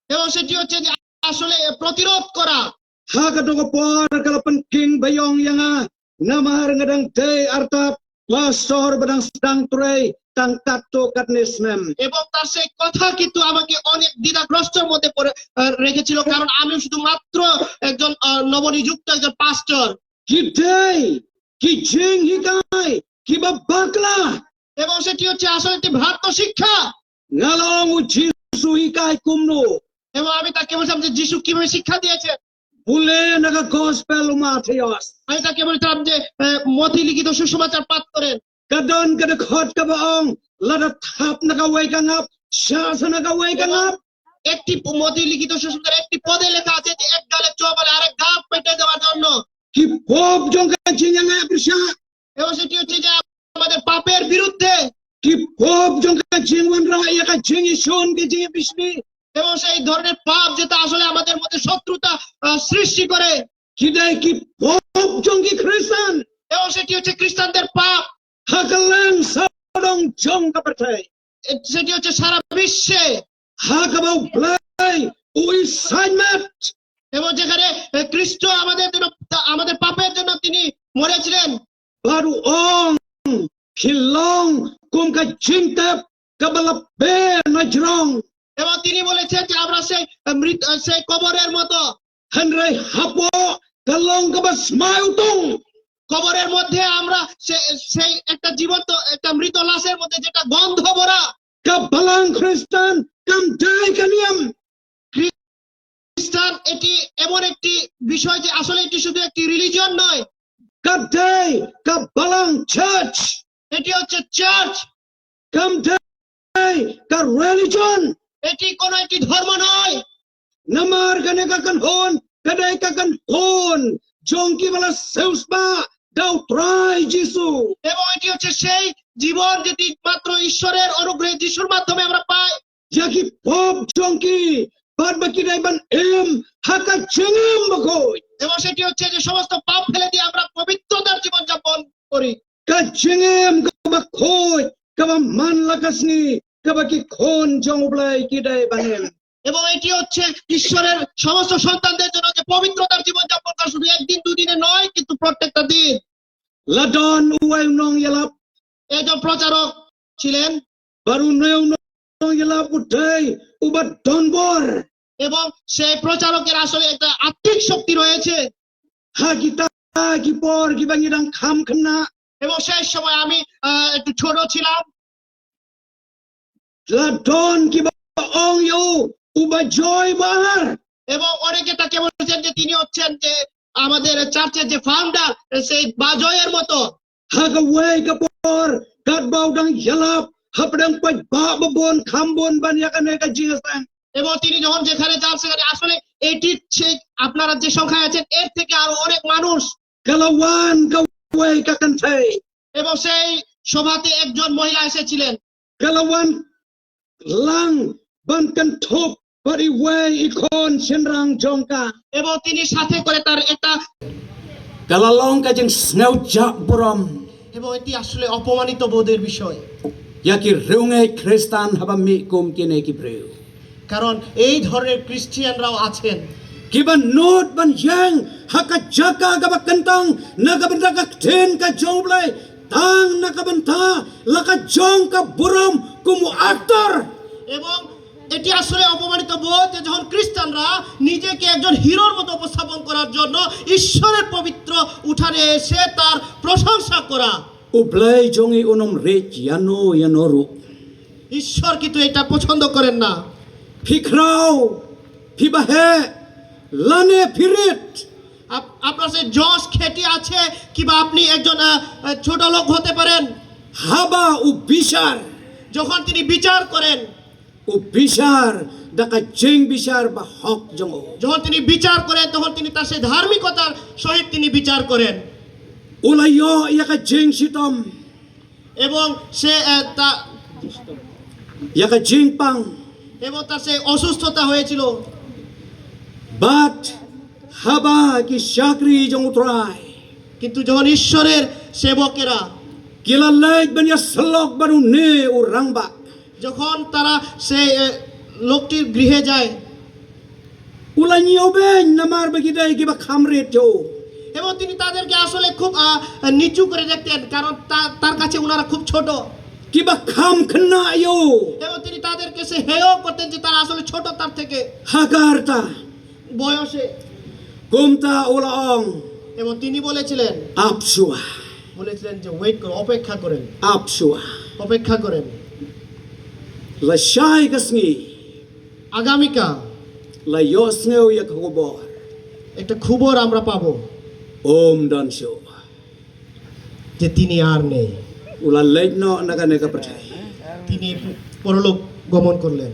এবং সেটি হচ্ছে যে আসলে প্রতিরোধ করা। Ha kato ka por ka la pynking baïong ïa nga, namar nga dang dei artat pastor ba dang sdang trei tang katto katne snem. এবং তার সেই কথা কিন্তু আমাকে অনেক দ্বিধাগ্রস্তর মধ্যে পড়ে, আহ, রেখেছিল, কারণ আমি শুধুমাত্র একজন, আহ, নবনিযুক্ত একজন পাস্টর। Ki dei ki jinghikai kiba bakla. এবং সেটি হচ্ছে আসলে একটি ভ্রান্ত শিক্ষা। Nga la ong, U Jisu hikai kumno? এবং আমি তাকে বলছিলাম যে, "যিশু কিভাবে শিক্ষা দিয়েছেন?" Pule na ka gospel u Mathaios. আমি তাকে বলেছিলাম যে, আহ, মথি লিখিত সুসমাচার পাঠ করেন। Ka don ka dkhot kaba ong, lada thap na kawei ka ngap, shah sa na kawei ka ngap. একটি প-, মথি লিখিত সুসমাচার একটি পদে লেখা আছে যে এক গালে চড় মারলে আরেক গাল পেটে দেওয়ার জন্য। Ki pop jong ka jingïaleh pyrshah. এবং সেটি হচ্ছে যে আমাদের পাপের বিরুদ্ধে। Ki pop jong ka jingwanrah ïa ka jingïashun, ka jingïabishni. এবং সেই ধরনের পাপ যেটা আসলে আমাদের মধ্যে শত্রুতা, আহ, সৃষ্টি করে। Ki dei ki pop jong ki Khristan. এবং সেটি হচ্ছে খ্রিস্টানদের পাপ। Ha kylleng sawdong jong ka pyrthei. এ-, সেটি হচ্ছে সারা বিশ্বে। Ha kaba U Blei u ïasaid met. এবং যেখানে, এ, খ্রিস্ট আমাদের জন্য, তা-, আমাদের পাপের জন্য তিনি মরেছিলেন। Bad u ong, phi long kum ka jingtep kaba la beh na jrong. এবং তিনি বলেছেন যে আমরা সেই, এ, মৃত, এ, সেই কবরের মতো। Hynrei hapoh ka long kaba smai utung. কবরের মধ্যে আমরা সে-, সেই একটা জীবন্ত, একটা মৃত লাশের মধ্যে যেটা গন্ধ ভরা। Ka balang Khristan kam dei ka niam. খ্রিস্টান এটি এমন একটি বিষয় যে আসলে এটি শুধু একটি রিলিজিয়ন নয়। Ka dei ka balang, church. এটি হচ্ছে church. Kam dei ka religion. এটি কোনো একটি ধর্ম নয়। Namar kane ka kynhun ka dei ka kynhun jong kiba la siewspah da U Trai Jisu. এবং এটি হচ্ছে সেই জীবন যেটি মাত্র ঈশ্বরের অনুগ্রহে যিশুর মাধ্যমে আমরা পাই। Ïa ki pop jong ki, bad ba ki dei ban im ha ka jingim bakhuid. এবং সেটি হচ্ছে যে সমস্ত পাপ ফেলে দিয়ে আমরা পবিত্রতার জীবন যাপন করি। Ka jingim kaba khuid, kaba man la ka sngi, kaba ki khun jong U Blei ki dei ban im. এবং এটি হচ্ছে ঈশ্বরের সমস্ত সন্তানদের জন্য যে পবিত্রতার জীবন যাপন করা শুধু একদিন দুদিনে নয়, কিন্তু প্রত্যেকটা দিন। La don uwei u nongïalap. একজন প্রচারক ছিলেন। Bad une u nongïalap u dei uba don bor. এবং সেই প্রচারকের আসলে একটা আত্মিক শক্তি রয়েছে। Ha kita ki por kiba ngi dang kham khynnah. এবং সেই সময় আমি, আহ, একটু ছোট ছিলাম। La don kiba ong ïa u uba joi ba ar. এবং অনেকে তাকে বলেছেন যে তিনি হচ্ছেন যে আমাদের চার্চের যে ফাউন্ডার, সেই বাজয়ের মতো। Ha kawei ka por, katba u dang ïalap hapdeng paidbah babun kham bun ban ïa kane ka jingïaseng. এবং তিনি যখন যেখানে যান, সেখানে আসলে এটির চেয়ে আপনারা যে সংখ্যায় আছেন, এর থেকে আরো অনেক মানুষ। Ka la wan kawei ka kynthei. এবং সেই সভাতে একজন মহিলা এসেছিলেন। Ka la wan lang ban kynthup bad iwei i khun shynrang jong ka. এবং তিনি সাথে করে তার একটা Ka la long ka jingsngew jah burom. এবং এটি আসলে অপমানিত বোধের বিষয়। Ïa ki riewngeit Khristan haba mih kum kine ki briew. কারণ এই ধরনের খ্রিস্টিয়ানরাও আছেন। Kiba nud ban ïeng ha ka jaka kaba kyntang na ka bynta ka ktien ka jong U Blei, tang na ka bynta la ka jong ka burom kum u actor. এবং এটি আসলে অপমানিত বোধ যে যখন খ্রিস্টানরা নিজেকে একজন হিরোর মতো উপস্থাপন করার জন্য ঈশ্বরের পবিত্র উঠানে এসে তার প্রশংসা করা। U Blei jong i un ym rit ïano ïano ruh. ঈশ্বর কিন্তু এটা পছন্দ করেন না। Phi khraw, phi baheh, lane phi rit. Up- আপনার সেই যশ খ্যাতি আছে কিংবা আপনি একজন আহ, আহ, ছোট লোক হতে পারেন। Haba u bishar, যখন তিনি বিচার করেন, u bishar da ka jingbishar ba hok jong u. যখন তিনি বিচার করেন তখন তিনি তার সেই ধার্মিকতার সহিত তিনি বিচার করেন। U la ïoh ïa ka jingshitom, এবং সে আহ, তা ïa ka jingpang. এবং তার সেই অসুস্থতা হয়েছিল। Bad haba ki shakri jong U Trai, কিন্তু যখন ঈশ্বরের সেবকেরা ki la leit ban ïasyllok bad une u rangbah. যখন তারা সেই আহ, লোকটির গৃহে যায়, U la ñiewbeiñ namar ba ki dei kiba kham rit jong u. এবং তিনি তাদেরকে আসলে খুব আহ, নিচু করে দেখতেন, কারণ তা- তার কাছে ওনারা খুব ছোট। Kiba kham khynnah ïa u. এবং তিনি তাদেরকে সে হেয় করতেন যে তারা আসলে ছোট তার থেকে Ha ka rta, বয়সে। kumta u la ong, এবং তিনি বলেছিলেন, ap shuwa, বলেছিলেন যে ওয়েট করো, অপেক্ষা করেন, ap shuwa. অপেক্ষা করেন। Lashai ka sngi, আগামীকাল la ïohsngew ïa ka khubor, একটা খবর আমরা পাবো um don shuh. যে তিনি আর নেই, U la leit noh na kane ka pyrthei. তিনি পরলোক গমন করলেন।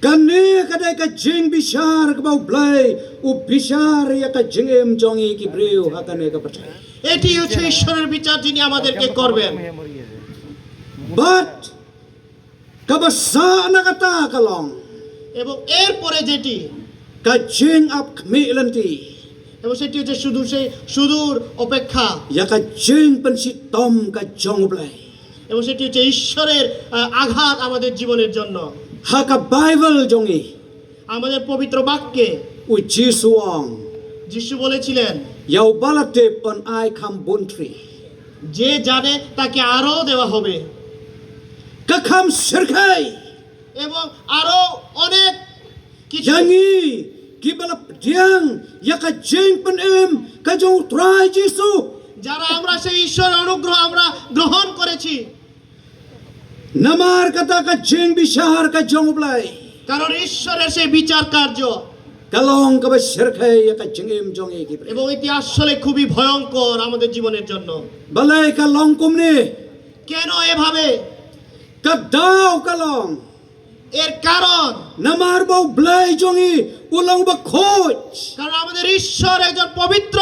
Kane ka dei ka jingbishar kaba U Blei u bishar ïa ka jingim jong ngi ki briew ha kane ka pyrthei. এটি হচ্ছে ঈশ্বরের বিচার যিনি আমাদেরকে করবেন। Bad kaba sah na kata ka long, এবং এরপরে যেটি, ka jingap khmih lynti এবং সেটি হচ্ছে শুধু সেই সুদূর অপেক্ষা, ïa ka jingpynshitom ka jong U Blei. এবং সেটি হচ্ছে ঈশ্বরের আহ, আঘাত আমাদের জীবনের জন্য। Ha ka Baibl jong ngi, আমাদের পবিত্র বাক্যে u Jisu u ong, যিশু বলেছিলেন, ïa uba la tip yn ai kham bun tri. যে জানে তাকে আরো দেওয়া হবে, Ka kham shyrkhei এবং আরো অনেক কিছু। ïa ngi kiba la pdiang ïa ka jingpynim ka jong U Trai Jisu. যারা আমরা সেই ঈশ্বরের অনুগ্রহ আমরা গ্রহণ করেছি, Namar kata ka jingbishar ka jong U Blei কারণ ঈশ্বরের সেই বিচার কার্য, ka long kaba shyrkhei ïa ka jingim jong ngi ki briew. এবং এটি আসলে খুবই ভয়ঙ্কর আমাদের জীবনের জন্য। Balei ka long kumne? কেন এভাবে? Ka daw ka long, এর কারণ, namar ba U Blei jong ngi u long ba khuid. কারণ আমাদের ঈশ্বর একজন পবিত্র।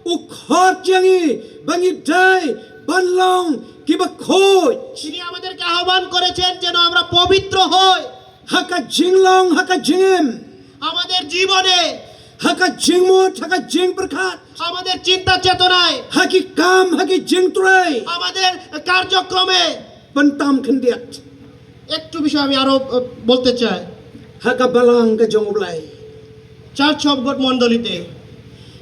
U khot ïa ngi ba ngi dei ban long kiba khuid. তিনি আমাদেরকে আহ্বান করেছেন যেন আমরা পবিত্র হই। Ha ka jinglong, ha ka jingim, আমাদের জীবনে, ha ka jingmut, ha ka jingpyrkhat, আমাদের চিন্তা চেতনায়, ha ki kam, ha ki jingtrei, আমাদের কার্যক্রমে। ban tam khyndiat. একটু বিষয় আমি আরো আহ, বলতে চাই। Ha ka balang ka jong U Blei, church of god মণ্ডলীতে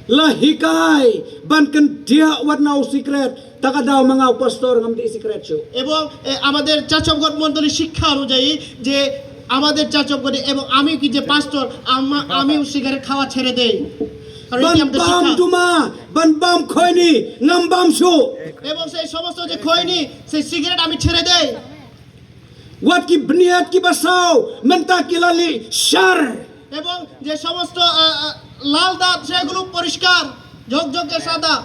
la hikai ban khyndiat wat na u sikret. Ta ka daw ma nga u pastor ngam dei sikret shuh. এবং এ, আমাদের church of god মণ্ডলী শিক্ষা অনুযায়ী যে আমাদের church of god এবং আমি কি যে পাস্টর, আমা- আমিও সিগারেট খাওয়া ছেড়ে দেই, কারণ এটি Ban আমাদের bam শিক্ষা। duma, ban bam khoini ngam bam shuh. এবং সেই সমস্ত যে খৈনি, সেই সিগারেট আমি ছেড়ে দেই। Wat ki bniat kiba saw mynta ki la lih shar. এবং যে সমস্ত আহ, আহ, লাল দাঁত, সেগুলো পরিষ্কার, ঝকঝকে সাদা।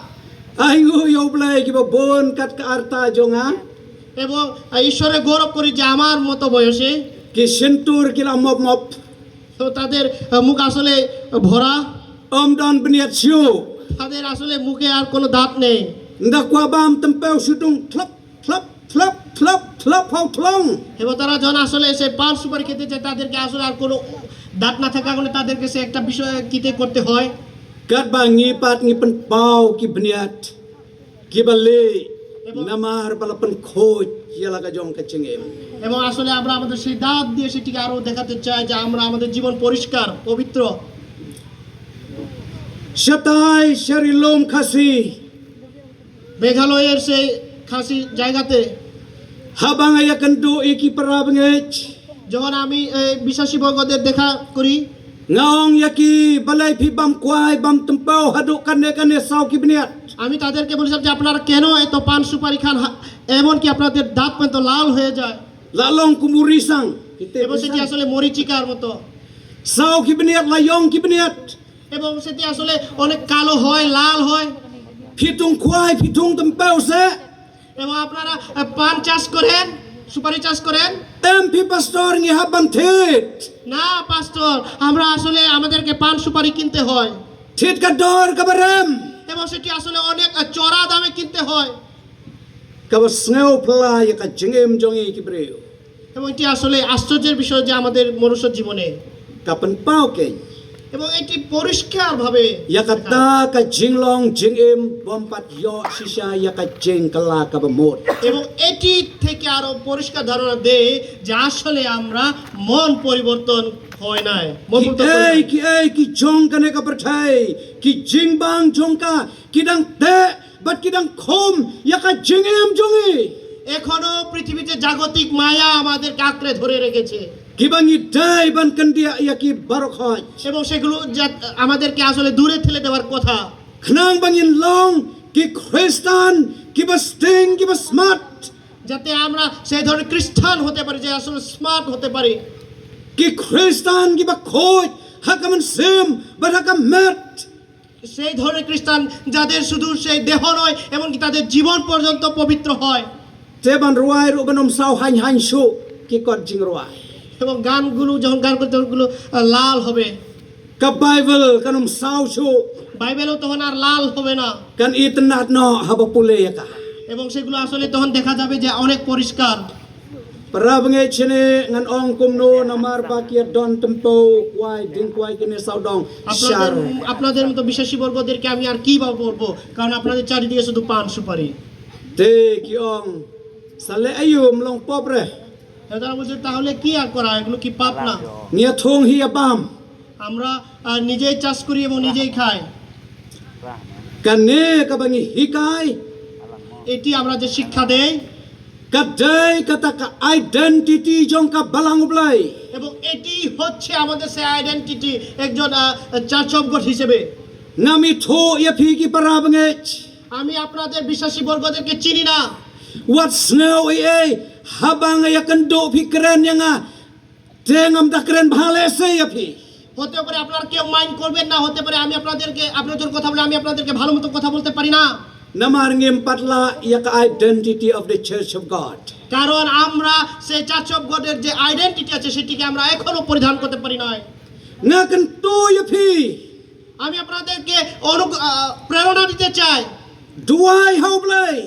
Ai nguh ïa U Blei kiba bun kat ka rta jong nga, এবং আহ, ঈশ্বরে গৌরব করি যে আমার মতো বয়সে ki shyntur ki la mop mop. তো তাদের আহ, মুখ আসলে ভরা, Ym don bniat shuh. তাদের আসলে মুখে আর কোনো দাঁত নেই। Nda kwah bam tympew shu dung thlop thlop thlop thlop thlop hau thlong. এবং তারা যখন আসলে সেই পান সুপারি খেতে চায়, তাদেরকে আসলে আর কোনো দাঁত না থাকার কারণে তাদেরকে সে একটা বিষয় কিতে করতে হয়। Katba ngi pat ngi pynpaw ki bniat kiba lieh, namar ba la pynkhuid ïa la ka jong ka jingim. এবং আসলে আমরা আমাদের সেই দাঁত দিয়ে সেটিকে আরো দেখাতে চাই যে আমরা আমাদের জীবন পরিষ্কার, পবিত্র। Shatai sha ri lum Khasi, মেঘালয়ের সেই খাসি জায়গাতে haba nga ïakynduh ïa ki para bangeit, যখন আমি এই বিশ্বাসী বর্গদের দেখা করি, nga ong ïa ki, balei phi bam kwai bam tympew haduh kane kane saw ki bniat? আমি তাদেরকে বলেছিলাম যে আপনারা কেন এত পান সুপারি খান, হা- এমনকি আপনাদের দাঁত পর্যন্ত লাল হয়ে যায়। La long kum u risang. Kita এবং সেটি risang. আসলে মরীচিকার মতো। Saw ki bniat, la ïong ki bniat. এবং সেটি আসলে অনেক কালো হয়, লাল হয়। Phi thung kwai, phi thung tympew seh. এবং আপনারা আহ, পান চাষ করেন, সুপারি চাষ করেন। Em phi pastor, ngi hap ban thied. না পাস্টর, আমরা আসলে আমাদেরকে পান সুপারি কিনতে হয়। Thied ka dor kaba rem. এবং সেটি আসলে অনেক আহ, চড়া দামে কিনতে হয়। Kaba sngew phylla ïa ka jingim jong ngi ki briew. এবং এটি আসলে আশ্চর্যের বিষয় যে আমাদের মনুষ্য জীবনে Ka pynpaw kein. এবং এটি পরিষ্কারভাবে ïa kata ka jinglong jingim bym pat ïoh shisha ïa ka jingkylla kaba mut. এবং এটি থেকে আরো পরিষ্কার ধারণা দেয় যে আসলে আমরা মন পরিবর্তন হয় নাই, মন পরিবর্তন হয় নাই। Kiei kiei ki jong kane ka pyrthei, ki jingbang jong ka, ki dang teh bad ki dang khum ïa ka jingim jong ngi. এখনো পৃথিবীতে জাগতিক মায়া আমাদেরকে আঁকড়ে ধরে রেখেছে। Kiba ngi dei ban kyndiah ïa ki baroh khoit. এবং সেগুলো যা- আমাদেরকে আসলে দূরে ঠেলে দেওয়ার কথা। Khnang ba ngin long ki Khristan kiba sting, kiba smart. যাতে আমরা সেই ধরনের খ্রিস্টান হতে পারি, যে আসলে স্মার্ট হতে পারি। Ki Khristan kiba khuid ha ka mynsiem bad ha ka met. সেই ধরনের খ্রিস্টান যাদের শুধু সেই দেহ নয়, এমনকি তাদের জীবন পর্যন্ত পবিত্র হয়। Te ban rwai ruh kan ym saw haiñ haiñ shuh ki kot jingrwai. এবং গানগুলো যখন গান করতে, ওগুলো আহ, লাল হবে। Ka Baibl kan ym saw shuh. বাইবেলও তখন আর লাল হবে না। Kan itynnad noh haba pule ïa ka. এবং সেগুলো আসলে তখন দেখা যাবে যে অনেক পরিষ্কার। Para bangeit, shane ngan ong kumno namar ba ki don tympew kwai, dieng kwai kine sawdong. আপনাদের, shar. আপনাদের মতো বিশ্বাসী বর্গদেরকে আমি আর কি বা বলবো, কারণ আপনাদের চারিদিকে শুধু পান সুপারি। Te ki ong, sa leh aïu, ym long pop re. তারা বলছে, তাহলে কি আর করা, এগুলো কি পাপ না? Ngi ïathung hi ïabam. আমরা আহ, নিজেই চাষ করি এবং নিজেই খাই। Kane kaba ngi hikai, এটি আমরা যে শিক্ষা দেই, ka dei kata ka identity jong ka Balang U Blei. এবং এটি হচ্ছে আমাদের সেই আইডেন্টিটি, একজন আহ, চার্চ অফ গড হিসেবে। Ngam ithuh ïa phi ki para bangeit. আমি আপনাদের বিশ্বাসী বর্গদেরকে চিনি না। Wat sngew ei ei, haba nga ïakynduh phi kren ïa nga, te ngam da kren bha lehse ïa phi. হতে পারে আপনারা কেউ মাইন্ড করবেন না, হতে পারে আমি আপনাদেরকে, আপনার জন্য কথা বলে আমি আপনাদেরকে ভালো মতো কথা বলতে পারি না। Namar ngim pat lah ïa ka identity of the Church of God. কারণ আমরা সেই চার্চ অফ গডের যে আইডেন্টিটি আছে, সেটিকে আমরা এখনো পরিধান করতে পারি নাই। Nga kyntu ïa phi. আমি আপনাদেরকে অনু- আহ, প্রেরণা দিতে চাই। Duwai ha U Blei.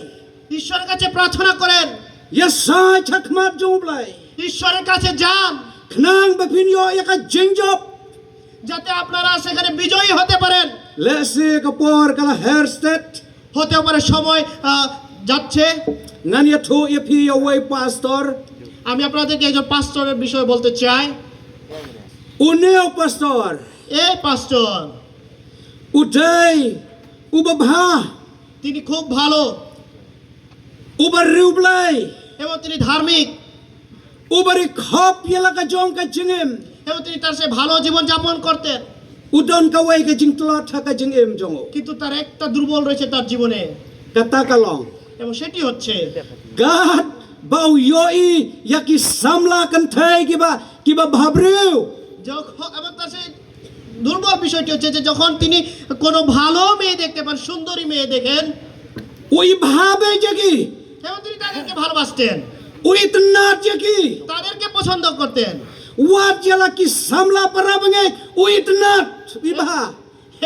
ঈশ্বরের কাছে প্রার্থনা করেন। Ïasaid ha khmat jong U Blei. ঈশ্বরের কাছে যান। Khnang ba phin ïoh ïa ka jingjop. যাতে আপনারা সেখানে বিজয়ী হতে পারেন। Lehse ka por ka la her stet. হতেও পারে সময় আহ, যাচ্ছে। Ngan ïathuh ïa phi ïa uwei pastor. আমি আপনাদেরকে একজন পাস্টরের বিষয়ে বলতে চাই। Une u pastor, এই পাস্টর, u dei uba bha, তিনি খুব ভালো, uba riewblei, এবং তিনি ধার্মিক, uba ri khop ïa la ka jong ka jingim, এবং তিনি তার সেই ভালো জীবন যাপন করতেন। U don kawei ka jingtlot ha ka jingim jong u. কিন্তু তার একটা দুর্বল রয়েছে তার জীবনে। Kata ka long, এবং সেটি হচ্ছে, katba u ïohi ïa ki samla kynthei kiba, kiba bhabriew. যখন, এবং তার সেই দুর্বল বিষয়টি হচ্ছে যে যখন তিনি কোনো ভালো মেয়ে দেখতে পান, সুন্দরী মেয়ে দেখেন, u ibha beit ïa ki, এবং তিনি তাদেরকে ভালোবাসতেন, u itynnad ïa ki, তাদেরকে পছন্দ করতেন। Wat ïa la ki samla para bangeit, u itynnad, u ibha.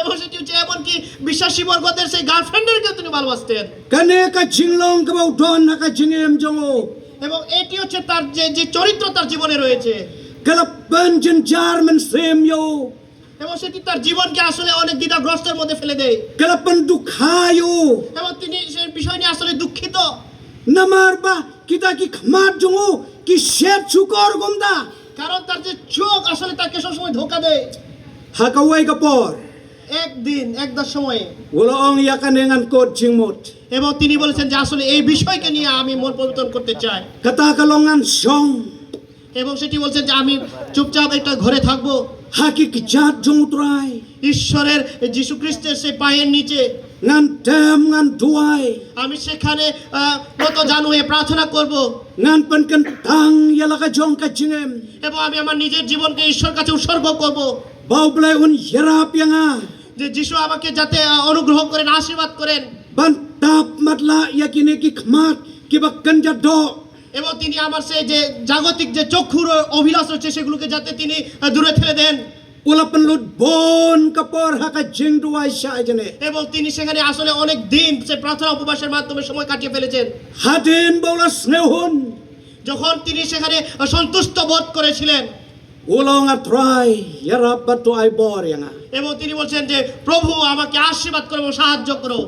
এবং সেটি হচ্ছে এমনকি বিশ্বাসী বর্গদের সেই গার্লফ্রেন্ডেরকেও তিনি ভালোবাসতেন। Kane ka jinglong kaba u don ha ka jingim jong u. এবং এটি হচ্ছে তার যে যে চরিত্র তার জীবনে রয়েছে। Ka la pynjynjar mynsiem ïa u. এবং সেটি তার জীবনকে আসলে অনেক দ্বিধাগ্রস্তর মধ্যে ফেলে দেয়। Ka la pyndukha ïa u. এবং তিনি সেই বিষয় নিয়ে আসলে দুঃখিত। Namar ba kita ki khmat jong u ki shet shukor kumta. কারণ তার যে চোখ আসলে তাকে সবসময় ধোকা দেয়। Ha kawei ka por. একদিন একটা সময়ে U la ong ïa kane ngan kut jingmut. এবং তিনি বলেছেন যে আসলে এই বিষয়কে নিয়ে আমি মন পরিবর্তন করতে চাই। Kata ka long ngan shong. এবং সেটি বলছেন যে আমি চুপচাপ একটা ঘরে থাকবো। Ha ki kjat jong u Trai. ঈশ্বরের, যীশু খ্রিস্টের সেই পায়ের নিচে Ngan tem ngan duwai. আমি সেখানে আহ, নত জানু হয়ে প্রার্থনা করব। Ngan pynkyntang ïa la ka jong ka jingim. এবং আমি আমার নিজের জীবনকে ঈশ্বর কাছে উৎসর্গ করব। Ba u Blei un ïarap ïa nga. যে যীশু আমাকে যাতে আহ, অনুগ্রহ করেন, আশীর্বাদ করেন। Ban tap matlah ïa kine ki khmat kiba kynja doh. এবং তিনি আমার সেই যে জাগতিক যে চক্ষুর অভিলাষ রয়েছে সেগুলোকে যাতে তিনি আহ, দূরে ঠেলে দেন। U la pynlut bun ka por ha ka jingduwai shah jane. এবং তিনি সেখানে আসলে অনেক দিন সে প্রার্থনা উপবাসের মাধ্যমে সময় কাটিয়ে ফেলেছেন। Hadien ba u la sngewhun. যখন তিনি সেখানে আহ, সন্তুষ্ট বোধ করেছিলেন U la ong, A Trai, ïarap bad duwai bor ïa nga. এবং তিনি বলছেন যে প্রভু আমাকে আশীর্বাদ করো এবং সাহায্য করো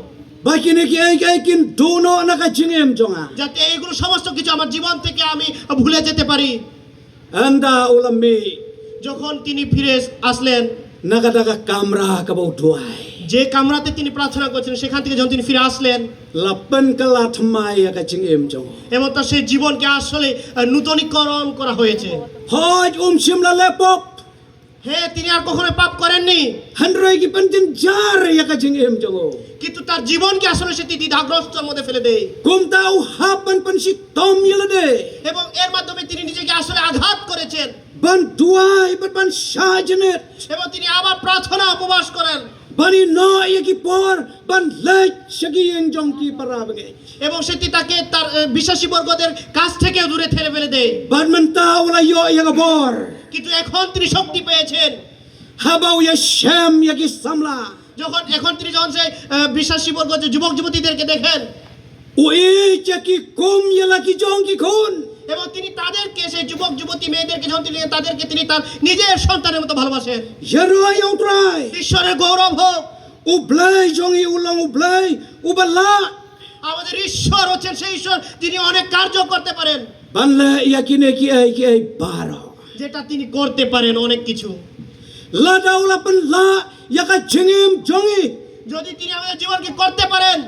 Ba kine kiei kiei kin duh noh na ka jingim jong nga. যাতে এইগুলো সমস্ত কিছু আমার জীবন থেকে আমি ভুলে যেতে পারি। Ynda u la mih. যখন তিনি ফিরে আসলেন Na kata ka kamra kaba u duwai. যে কামরাতে তিনি প্রার্থনা করছিলেন সেখান থেকে যখন তিনি ফিরে আসলেন La pynkylla thymmai ïa ka jingim jong u. এবং তার সেই জীবনকে আসলে আহ, নূতনীকরণ করা হয়েছে। Hooid, um shym la leh pop. হ্যাঁ, তিনি আর কখনো পাপ করেননি। Hynrei ki pynjynjar ïa ka jingim jong u. কিন্তু তার জীবনকে আসলে সেটি দ্বিধাগ্রস্তর মধ্যে ফেলে দেয়। Kumta u hap ban pynshitom ïa lade. এবং এর মাধ্যমে তিনি নিজেকে আসলে আঘাত করেছেন। Ban duwai bad ban shah jynit. এবং তিনি আবার প্রার্থনা উপবাস করেন। Ban ïehnoh ïa ki por ban leit sha ki ïing jong ki para bangeit. এবং সেটি তাকে তার আহ, বিশ্বাসী বর্গদের কাছ থেকে দূরে ঠেলে ফেলে দেয়। Bad mynta u la ïoh ïa ka bor. কিন্তু এখন তিনি শক্তি পেয়েছেন। Haba u ïashem ïa ki samla. যখন এখন তিনি যখন সেই আহ, বিশ্বাসী বর্গ যে যুবক যুবতীদেরকে দেখেন U ïeit ïa ki kum ïa la ki jong ki khun. এবং তিনি তাদেরকে সেই যুবক যুবতী মেয়েদেরকে যখন তিনি তাদেরকে তিনি তার নিজের সন্তানের মতো ভালোবাসেন। Ïaroh ïa u Trai. ঈশ্বরের গৌরব হোক। U Blei jong ngi u long u Blei uba lah. আমাদের ঈশ্বর হচ্ছেন সেই ঈশ্বর যিনি অনেক কার্য করতে পারেন। Ban leh ïa kine kiei kiei baroh. যেটা তিনি করতে পারেন অনেক কিছু। Lada u la pynlah ïa ka jingim jong ngi. যদি তিনি আমাদের জীবনকে করতে পারেন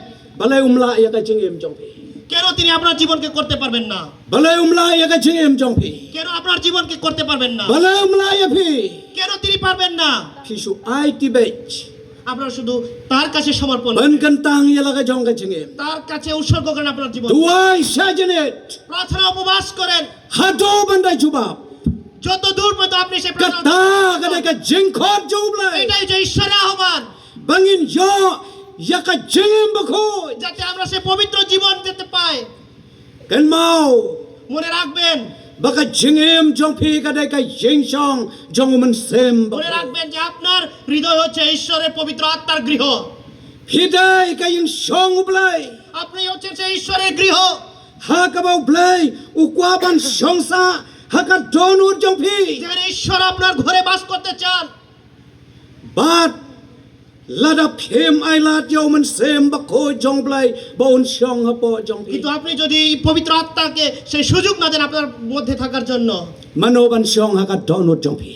Balei um lah ïa ka jingim jong phi. কেন তিনি আপনার জীবনকে করতে পারবেন না? Balei um lah ïa ka jingim jong phi. কেন আপনার জীবনকে করতে পারবেন না? Balei um lah ïa phi. কেন তিনি পারবেন না? Phi shu ai tibit. আপনারা শুধু তার কাছে সমর্পণ Pynkyntang ïa la ka jong ka jingim. তার কাছে উৎসর্গ করেন আপনার জীবন। Duwai shah jynit. প্রার্থনা উপবাস করেন। Haduh ban da jubab. যত দূর পর্যন্ত আপনি সেই প্রার্থনা Kata ka dei ka jingkhot jong u Blei. এটাই যে ঈশ্বরের আহ্বান। Ba ngin ïoh ïa ka jingim bakhuid. যাতে আমরা সেই পবিত্র জীবন যেতে পাই। Kynmaw. মনে রাখবেন Ba ka jingim jong phi ka dei ka ïingshong jong u Mynsiem মনে Bakhuid. রাখবেন যে আপনার হৃদয় হচ্ছে ঈশ্বরের পবিত্র আত্মার গৃহ। Phi dei ka ïingshong u Blei. আপনি হচ্ছেন সেই ঈশ্বরের গৃহ। Ha kaba u Blei u kwah ban shong sah ha ka dohnud jong phi. যেখানে ঈশ্বর আপনার ঘরে বাস করতে চান। Bad lada phim ai lad ïa u Mynsiem Bakhuid jong u Blei ba un shong hapoh jong phi. কিন্তু আপনি যদি এই পবিত্র আত্মাকে সেই সুযোগ না দেন আপনার মধ্যে থাকার জন্য, Mano ban shong ha ka dohnud jong phi.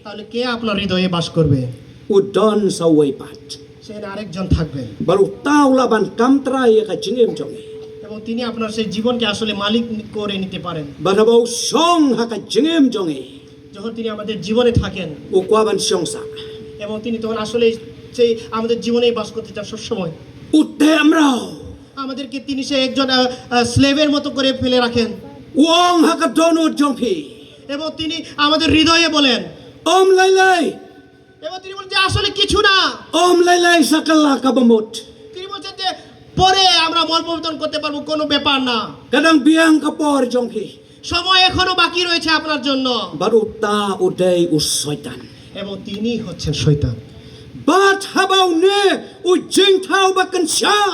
তাহলে কে আপনার হৃদয়ে বাস করবে? U don sa uwei pat. সেখানে আরেকজন থাকবেন। Bad uta u lah ban kam trai ïa ka jingim jong ngi. এবং তিনি আপনার সেই জীবনকে আসলে মালিক করে নিতে পারেন। Bad haba u shong ha ka jingim jong ngi. যখন তিনি আমাদের জীবনে থাকেন U kwah ban shong sah. এবং তিনি তখন আসলে সেই আমাদের জীবনেই বাস করতে চান সবসময়। U teh mraw. আমাদেরকে তিনি সেই একজন স্লেভের মতো করে ফেলে রাখেন। U ong ha ka dohnud jong phi. এবং তিনি আমাদের হৃদয়ে বলেন, Ym lei lei. এবং তিনি বলেন যে আসলে কিছু না। Ym lei lei sa kylla kaba mut. তিনি বলছেন যে পরে আমরা মন পরিবর্তন করতে পারবো, কোনো ব্যাপার না। Ka dang biang ka por jong phi. সময় এখনো বাকি রয়েছে আপনার জন্য। Bad uta u dei u Soitan. এবং তিনি হচ্ছেন শয়তান। Bad haba une u jingthaw ba kynshah,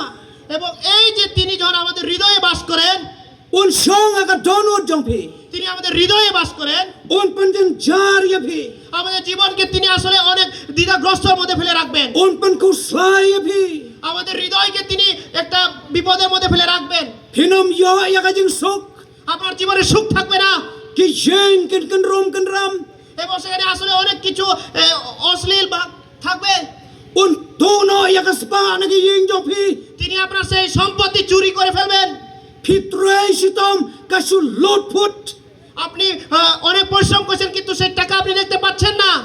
এবং এই যে তিনি যখন আমাদের হৃদয়ে বাস করেন, un shong ha ka dohnud jong phi. তিনি আমাদের হৃদয়ে বাস করেন, Un pynjynjar ïa phi. আমাদের জীবনকে তিনি আসলে অনেক দ্বিধাগ্রস্তর মধ্যে ফেলে রাখবেন, Un pynkhuslai ïa phi. আমাদের হৃদয়কে তিনি একটা বিপদের মধ্যে ফেলে রাখবেন। Phin ym ïoh ïa ka jingsuk. আপনার জীবনে সুখ থাকবে না, Ki ïing kin kynrum kynram. এবং সেখানে আসলে অনেক কিছু এ, অশ্লীল বা থাকবে। Un tuh noh ïa ka spah na ka ïing jong phi. তিনি আপনার সেই সম্পত্তি চুরি করে ফেলবেন। Phi trei shitom ka shu lut phut. আপনি আহ, অনেক পরিশ্রম করছেন, কিন্তু সেই টাকা আপনি দেখতে পাচ্ছেন না।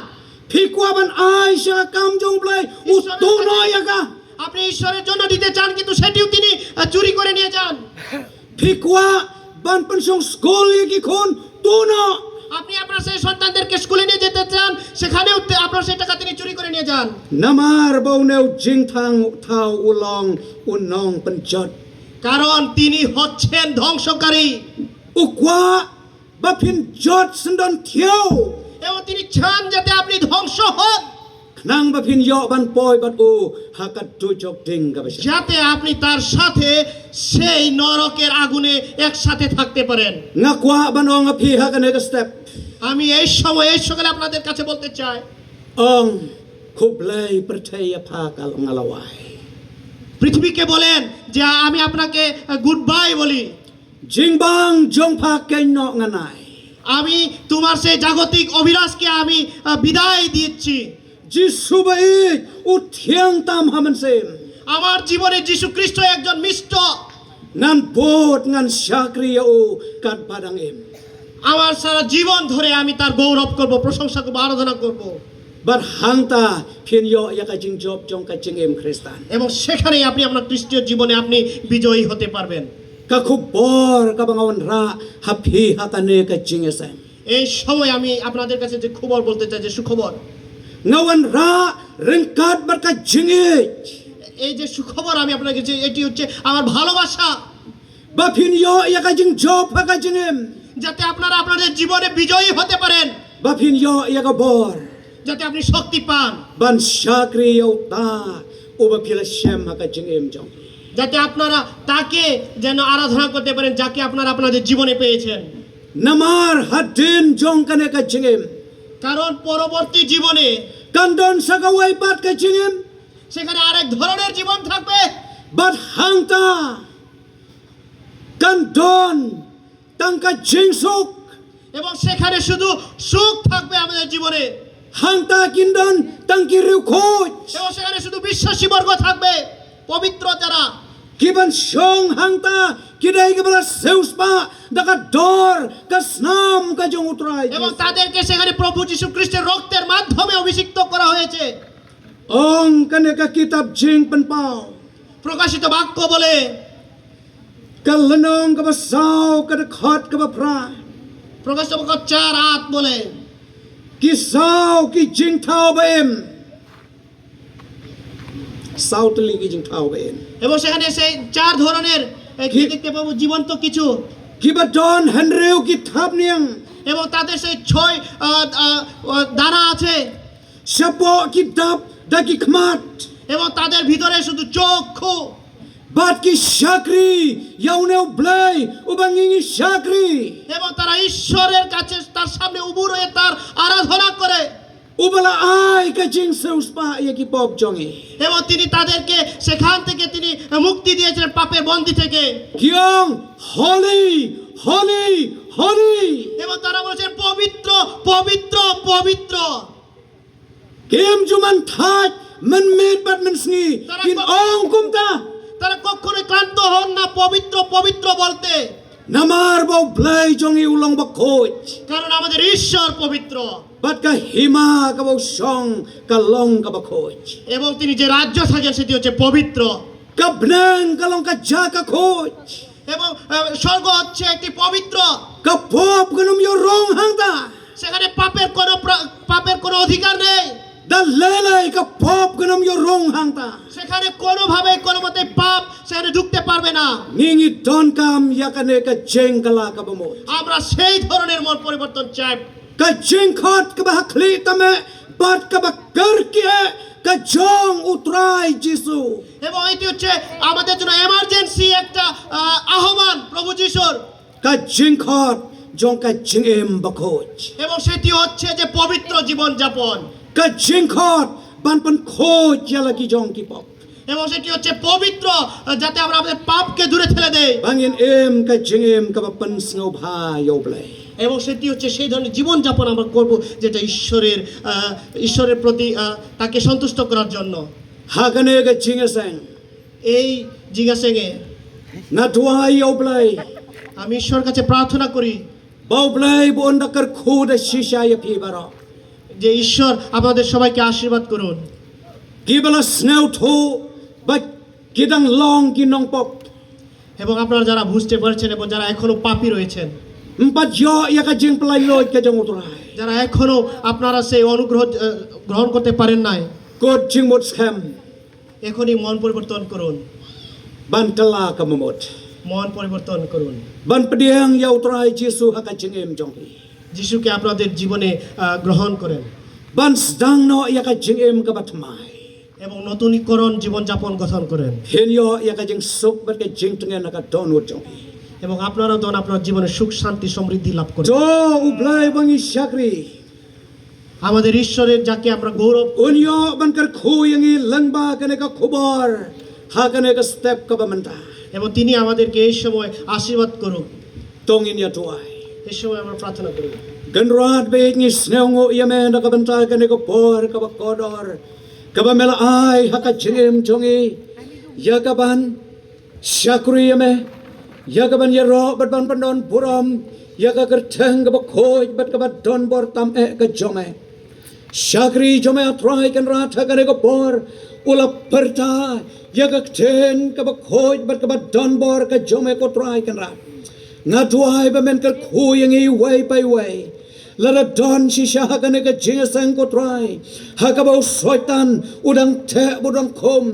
Phi kwah ban ai sha ka kam jong U Blei. U tuh noh ïa ka. আপনি ঈশ্বরের জন্য দিতে চান, কিন্তু সেটিও তিনি আহ, চুরি করে নিয়ে যান। Phi kwah ban pynshong skul ïa ki khun. Tuh noh. আপনি আপনার সেই সন্তানদেরকে স্কুলে নিয়ে যেতে চান, সেখানেও তে- আপনার সেই টাকা তিনি চুরি করে নিয়ে যান। Namar ba une u jingthaw u long u nongpynjot. কারণ তিনি হচ্ছেন ধ্বংসকারী। U kwah ba phin jot syndon thiaw. এবং তিনি চান যাতে আপনি ধ্বংস হন, Khnang ba phin ïoh ban poi bad u ha ka dujok ding kaba sha. যাতে আপনি তার সাথে সেই নরকের আগুনে একসাথে থাকতে পারেন। Nga kwah ban ong ha phi ha kane ka step. আমি এই সময় এই সকালে আপনাদের কাছে বলতে চাই, Ong, khublei pyrthei ïa pha ka nga la wai. পৃথিবীকে বলেন যে আমি আপনাকে গুড বাই বলি, Jingbang jong pha keiñ noh nga nai. আমি তোমার সেই জাগতিক অভিলাষকে আমি আহ, বিদায় দিচ্ছি। Jisu ba ïeit u thiang tam ha mynsiem. আমার জীবনে যিশু খ্রিস্ট একজন মিষ্ট। Ngan bud ngan shakri ïa u katba dang im. আমার সারা জীবন ধরে আমি তার গৌরব করব, প্রশংসা করব, আরাধনা করব। Bad hangta phin ïoh ïa ka jingjop jong ka jingim Khristan. এবং সেখানেই আপনি আপনার খ্রিস্টীয় জীবনে আপনি বিজয়ী হতে পারবেন। Ka khubor kaba nga wanrah ha phi ha kane ka jingïaseng. এই সময় আমি আপনাদের কাছে যে খবর বলতে চাই, যে সুখবর, Nga wanrah ryngkat bad ka jingïeit. এই যে সুখবর আমি আপনার কাছে, এটি হচ্ছে আমার ভালোবাসা, Ba phin ïoh ïa ka jingjop ha ka jingim. যাতে আপনারা আপনাদের জীবনে বিজয়ী হতে পারেন, Ba phin ïoh ïa ka bor. যাতে আপনি শক্তি পান, Ban shakri ïa uta uba phi la shem ha ka jingim jong. যাতে আপনারা তাকে যেন আরাধনা করতে পারেন, যাকে আপনারা আপনাদের জীবনে পেয়েছেন। Namar hadien jong kane ka jingim. কারণ পরবর্তী জীবনে Kan don sa kawei pat ka jingim. সেখানে আরেক ধরনের জীবন থাকবে, Bad hangta kan don tang ka jingsuk. এবং সেখানে শুধু সুখ থাকবে আমাদের জীবনে, Hangta kin don tang ki riewkhuid. এবং সেখানে শুধু বিশ্বাসী বর্গ থাকবে, পবিত্র যারা। Ki ban shong hangta ki dei kiba la siewspah da ka dor ka snam ka jong U Trai. এবং তাদেরকে সেখানে প্রভু যীশু খ্রিস্টের রক্তের মাধ্যমে অভিষিক্ত করা হয়েছে। Ong kane ka kitab Jingpynpaw. প্রকাশিত বাক্য বলে, Ka lynnong kaba saw ka dkhot kaba phra. প্রকাশিত বাক্য চার আট বলে, Ki saw ki jingthaw ba im. Saw tylli ki jingthaw ba im. এবং সেখানে সেই চার ধরনের এ, কি কি- দেখতে পাবো, জীবন্ত কিছু, Kiba don hynriew ki thapniang. এবং তাদের সেই ছয় আহ, আহ, আহ, দানা আছে, Shapoh ki dap da ki khmat. এবং তাদের ভিতরে শুধু চক্ষু, Bad ki shakri ïa une U Blei uba ngi ngi shakri. এবং তারা ঈশ্বরের কাছে, তার সামনে উবু রয়ে তার আরাধনা করে। Uba la ai ka jingsiewspah ïa ki pop jong ngi. এবং তিনি তাদেরকে সেখান থেকে তিনি মুক্তি দিয়েছিলেন পাপের বন্দি থেকে। Ki ong holy, holy, holy. এবং তারা বলেছেন, "পবিত্র, পবিত্র, পবিত্র।" Kim ju man thait mynmiet bad mynsngi. Kin ong kumta. তারা কখনোই ক্লান্ত হন না পবিত্র, পবিত্র বলতে। Namar ba U Blei jong ngi u long bakhuid. কারণ আমাদের ঈশ্বর পবিত্র। Bad ka hima kaba u shong ka long kaba khuid. এবং তিনি যে রাজ্য থাকেন সেটি হচ্ছে পবিত্র। Ka bneng ka long ka jaka khuid. এবং আহ, স্বর্গ হচ্ছে একটি পবিত্র। Ka pop kan ym ïoh rung hangta. সেখানে পাপের কোনো প্র- পাপের কোনো অধিকার নেই। Da lei lei ka pop kan ym ïoh rung hangta. সেখানে কোনোভাবে কোনো মতে পাপ সেখানে ঢুকতে পারবে না। Ngi ngi donkam ïa kane ka jingkylla kaba mut. আমরা সেই ধরনের মন পরিবর্তন চাই। Ka jingkhot kaba ha khlieh tame Bad kaba kyrkieh ka jong U Trai Jisu. এবং এটি হচ্ছে আমাদের জন্য এমার্জেন্সি একটা আহ, আহ্বান প্রভু যিশুর। Ka jingkhot jong ka jingim bakhuid. এবং সেটি হচ্ছে যে পবিত্র জীবনযাপন। Ka jingkhot ban pynkhuid ïa la ki jong ki pop. এবং সেটি হচ্ছে পবিত্র আহ, যাতে আমরা আমাদের পাপকে দূরে ঠেলে দেই। Ba ngin im ka jingim kaba pynsngewbha ïa U Blei. এবং সেটি হচ্ছে সেই ধরনের জীবনযাপন আমরা করব, যেটা ঈশ্বরের আহ, ঈশ্বরের প্রতি আহ, তাকে সন্তুষ্ট করার জন্য। Ha kane ka jingïaseng, এই জিজ্ঞাসেঙে nga duwai ïa U Blei. আমি ঈশ্বর কাছে প্রার্থনা করি Ba U Blei ba un da kyrkhu da shisha ïa phi baroh. যে ঈশ্বর আপনাদের সবাইকে আশীর্বাদ করুন। Kiba la sngewthuh ba ki dang long ki nongpop. এবং আপনারা যারা বুঝতে পারছেন এবং যারা এখনো পাপী রয়েছেন, Ym pat ïoh ïa ka jingpyllait luid ka jong U Trai. যারা এখনো আপনারা সেই অনুগ্রহ আহ, গ্রহণ করতে পারেন নাই, Kut jingmut skhem. এখনই মন পরিবর্তন করুন। Ban kylla ka mut. মন পরিবর্তন করুন। Ban pdiang ïa U Trai Jisu ha ka jingim jong phi. যিশুকে আপনাদের জীবনে আহ, গ্রহণ করেন। Ban sdang noh ïa ka jingim kaba thymmai. এবং নতুনীকরণ জীবনযাপন গঠন করেন। Phin ïoh ïa ka jingsuk bad ka jingtngen ha ka dohnud jong phi. এবং আপনারাও তখন আপনার জীবনে সুখ শান্তি সমৃদ্ধি লাভ করেন। To U Blei ba ngi shakri. আমাদের ঈশ্বরের যাকে আমরা গৌরব, Un ïoh ban kyrkhu ïa ngi lyngba kane ka khubor ha kane ka step kaba mynta. এবং তিনি আমাদেরকে এই সময় আশীর্বাদ করুক। To ngin ïa duwai. এই সময় আমরা প্রার্থনা করি। Kynrad ba ïeit, ngi sngewnguh ïa me na ka bynta kane ka por kaba kordor kaba me la ai ha ka jingim jong ngi ïa ka ban shakri ïa me, ïa ka ban ïaroh bad ban pyndon burom ïa ka kyrteng kaba khuid bad kaba donbor tam eh ka jong me. Shakri jong me, ah Trai Kynrad, ha kane ka por u la pyrta ïa ka ktien kaba khuid bad kaba donbor ka jong me, ko Trai Kynrad. Nga duwai ba men kyrkhu ïa ngi iwei pa iwei. Lada don shisha ha kane ka jingïaseng, ko Trai, ha kaba u Soitan u dang theh bad u dang khum,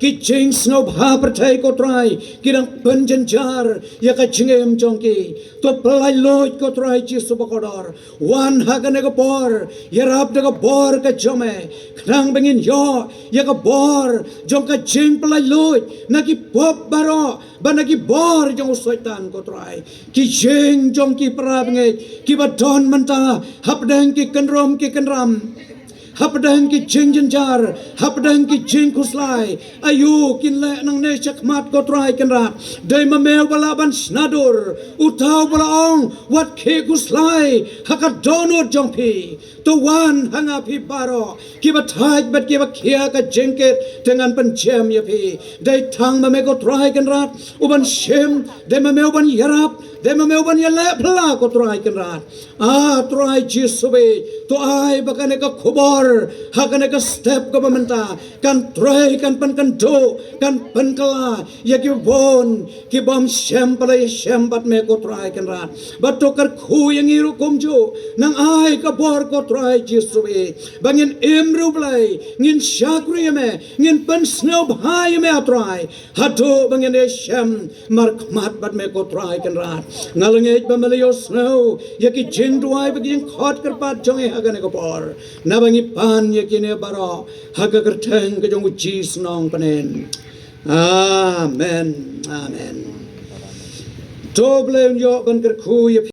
ki jingsngewbha pyrthei, ko Trai, ki dang pynjynjar ïa ka jingim jong ki. To pyllait luid, ko Trai Jisu bakordor. Wan ha kane ka por, ïarap da ka bor ka jong me, khnang ba ngin ïoh ïa ka bor jong ka jingpyllait luid na ki pop baroh bad na ki bor jong u Soitan, ko Trai. Ki jing jong ki para bangeit kiba don mynta hapdeng ki kynrum ki kynram, hapdeng ki jingjynjar, hapdeng ki jingkhuslai. Aïu kin leh nangne shakhmat, ko Trai Kynrad? Dei ma me uba lah ban shna dur, uta uba la ong, wat khih khuslai ha ka dohnud jong phi. To wan ha nga phi baroh kiba thait bad kiba khia ka jingkit, te ngan pynjem ïa phi. Dei tang ma me, ko Trai Kynrad, u ban shim, dei ma me u ban ïarap, dei ma me u ban ïaleh phylla, ko Trai Kynrad. Ah Trai Jisu, to ai ba kane ka khubor ha kane ka step kaba mynta kan trei, kan pynkynduh, kan pynkylla ïa ki bun ki bym shem pala ïashem bad me, ko Trai Kynrad. Bad to kyrkhu ïa ngi ruh kumjuh, nang ai ka bor, ko Trai Jisu, ba ngin im riewblei, ngin shakri ïa me, ngin pynsngewbha ïa me, ah Trai, haduh ba ngin ïashem markhmat bad me, ko Trai Kynrad. Nga la ngeit ba me la ïohsngew ïa ki jingduwai bad ki jingkhot kyrpad jong ngi ha kane ka por, naba ngi pan ïa kine baroh ha ka kyrteng ka jong u Jisu Nongpynim. Amen. Amen. To Blei un ïoh ban kyrkhu ïa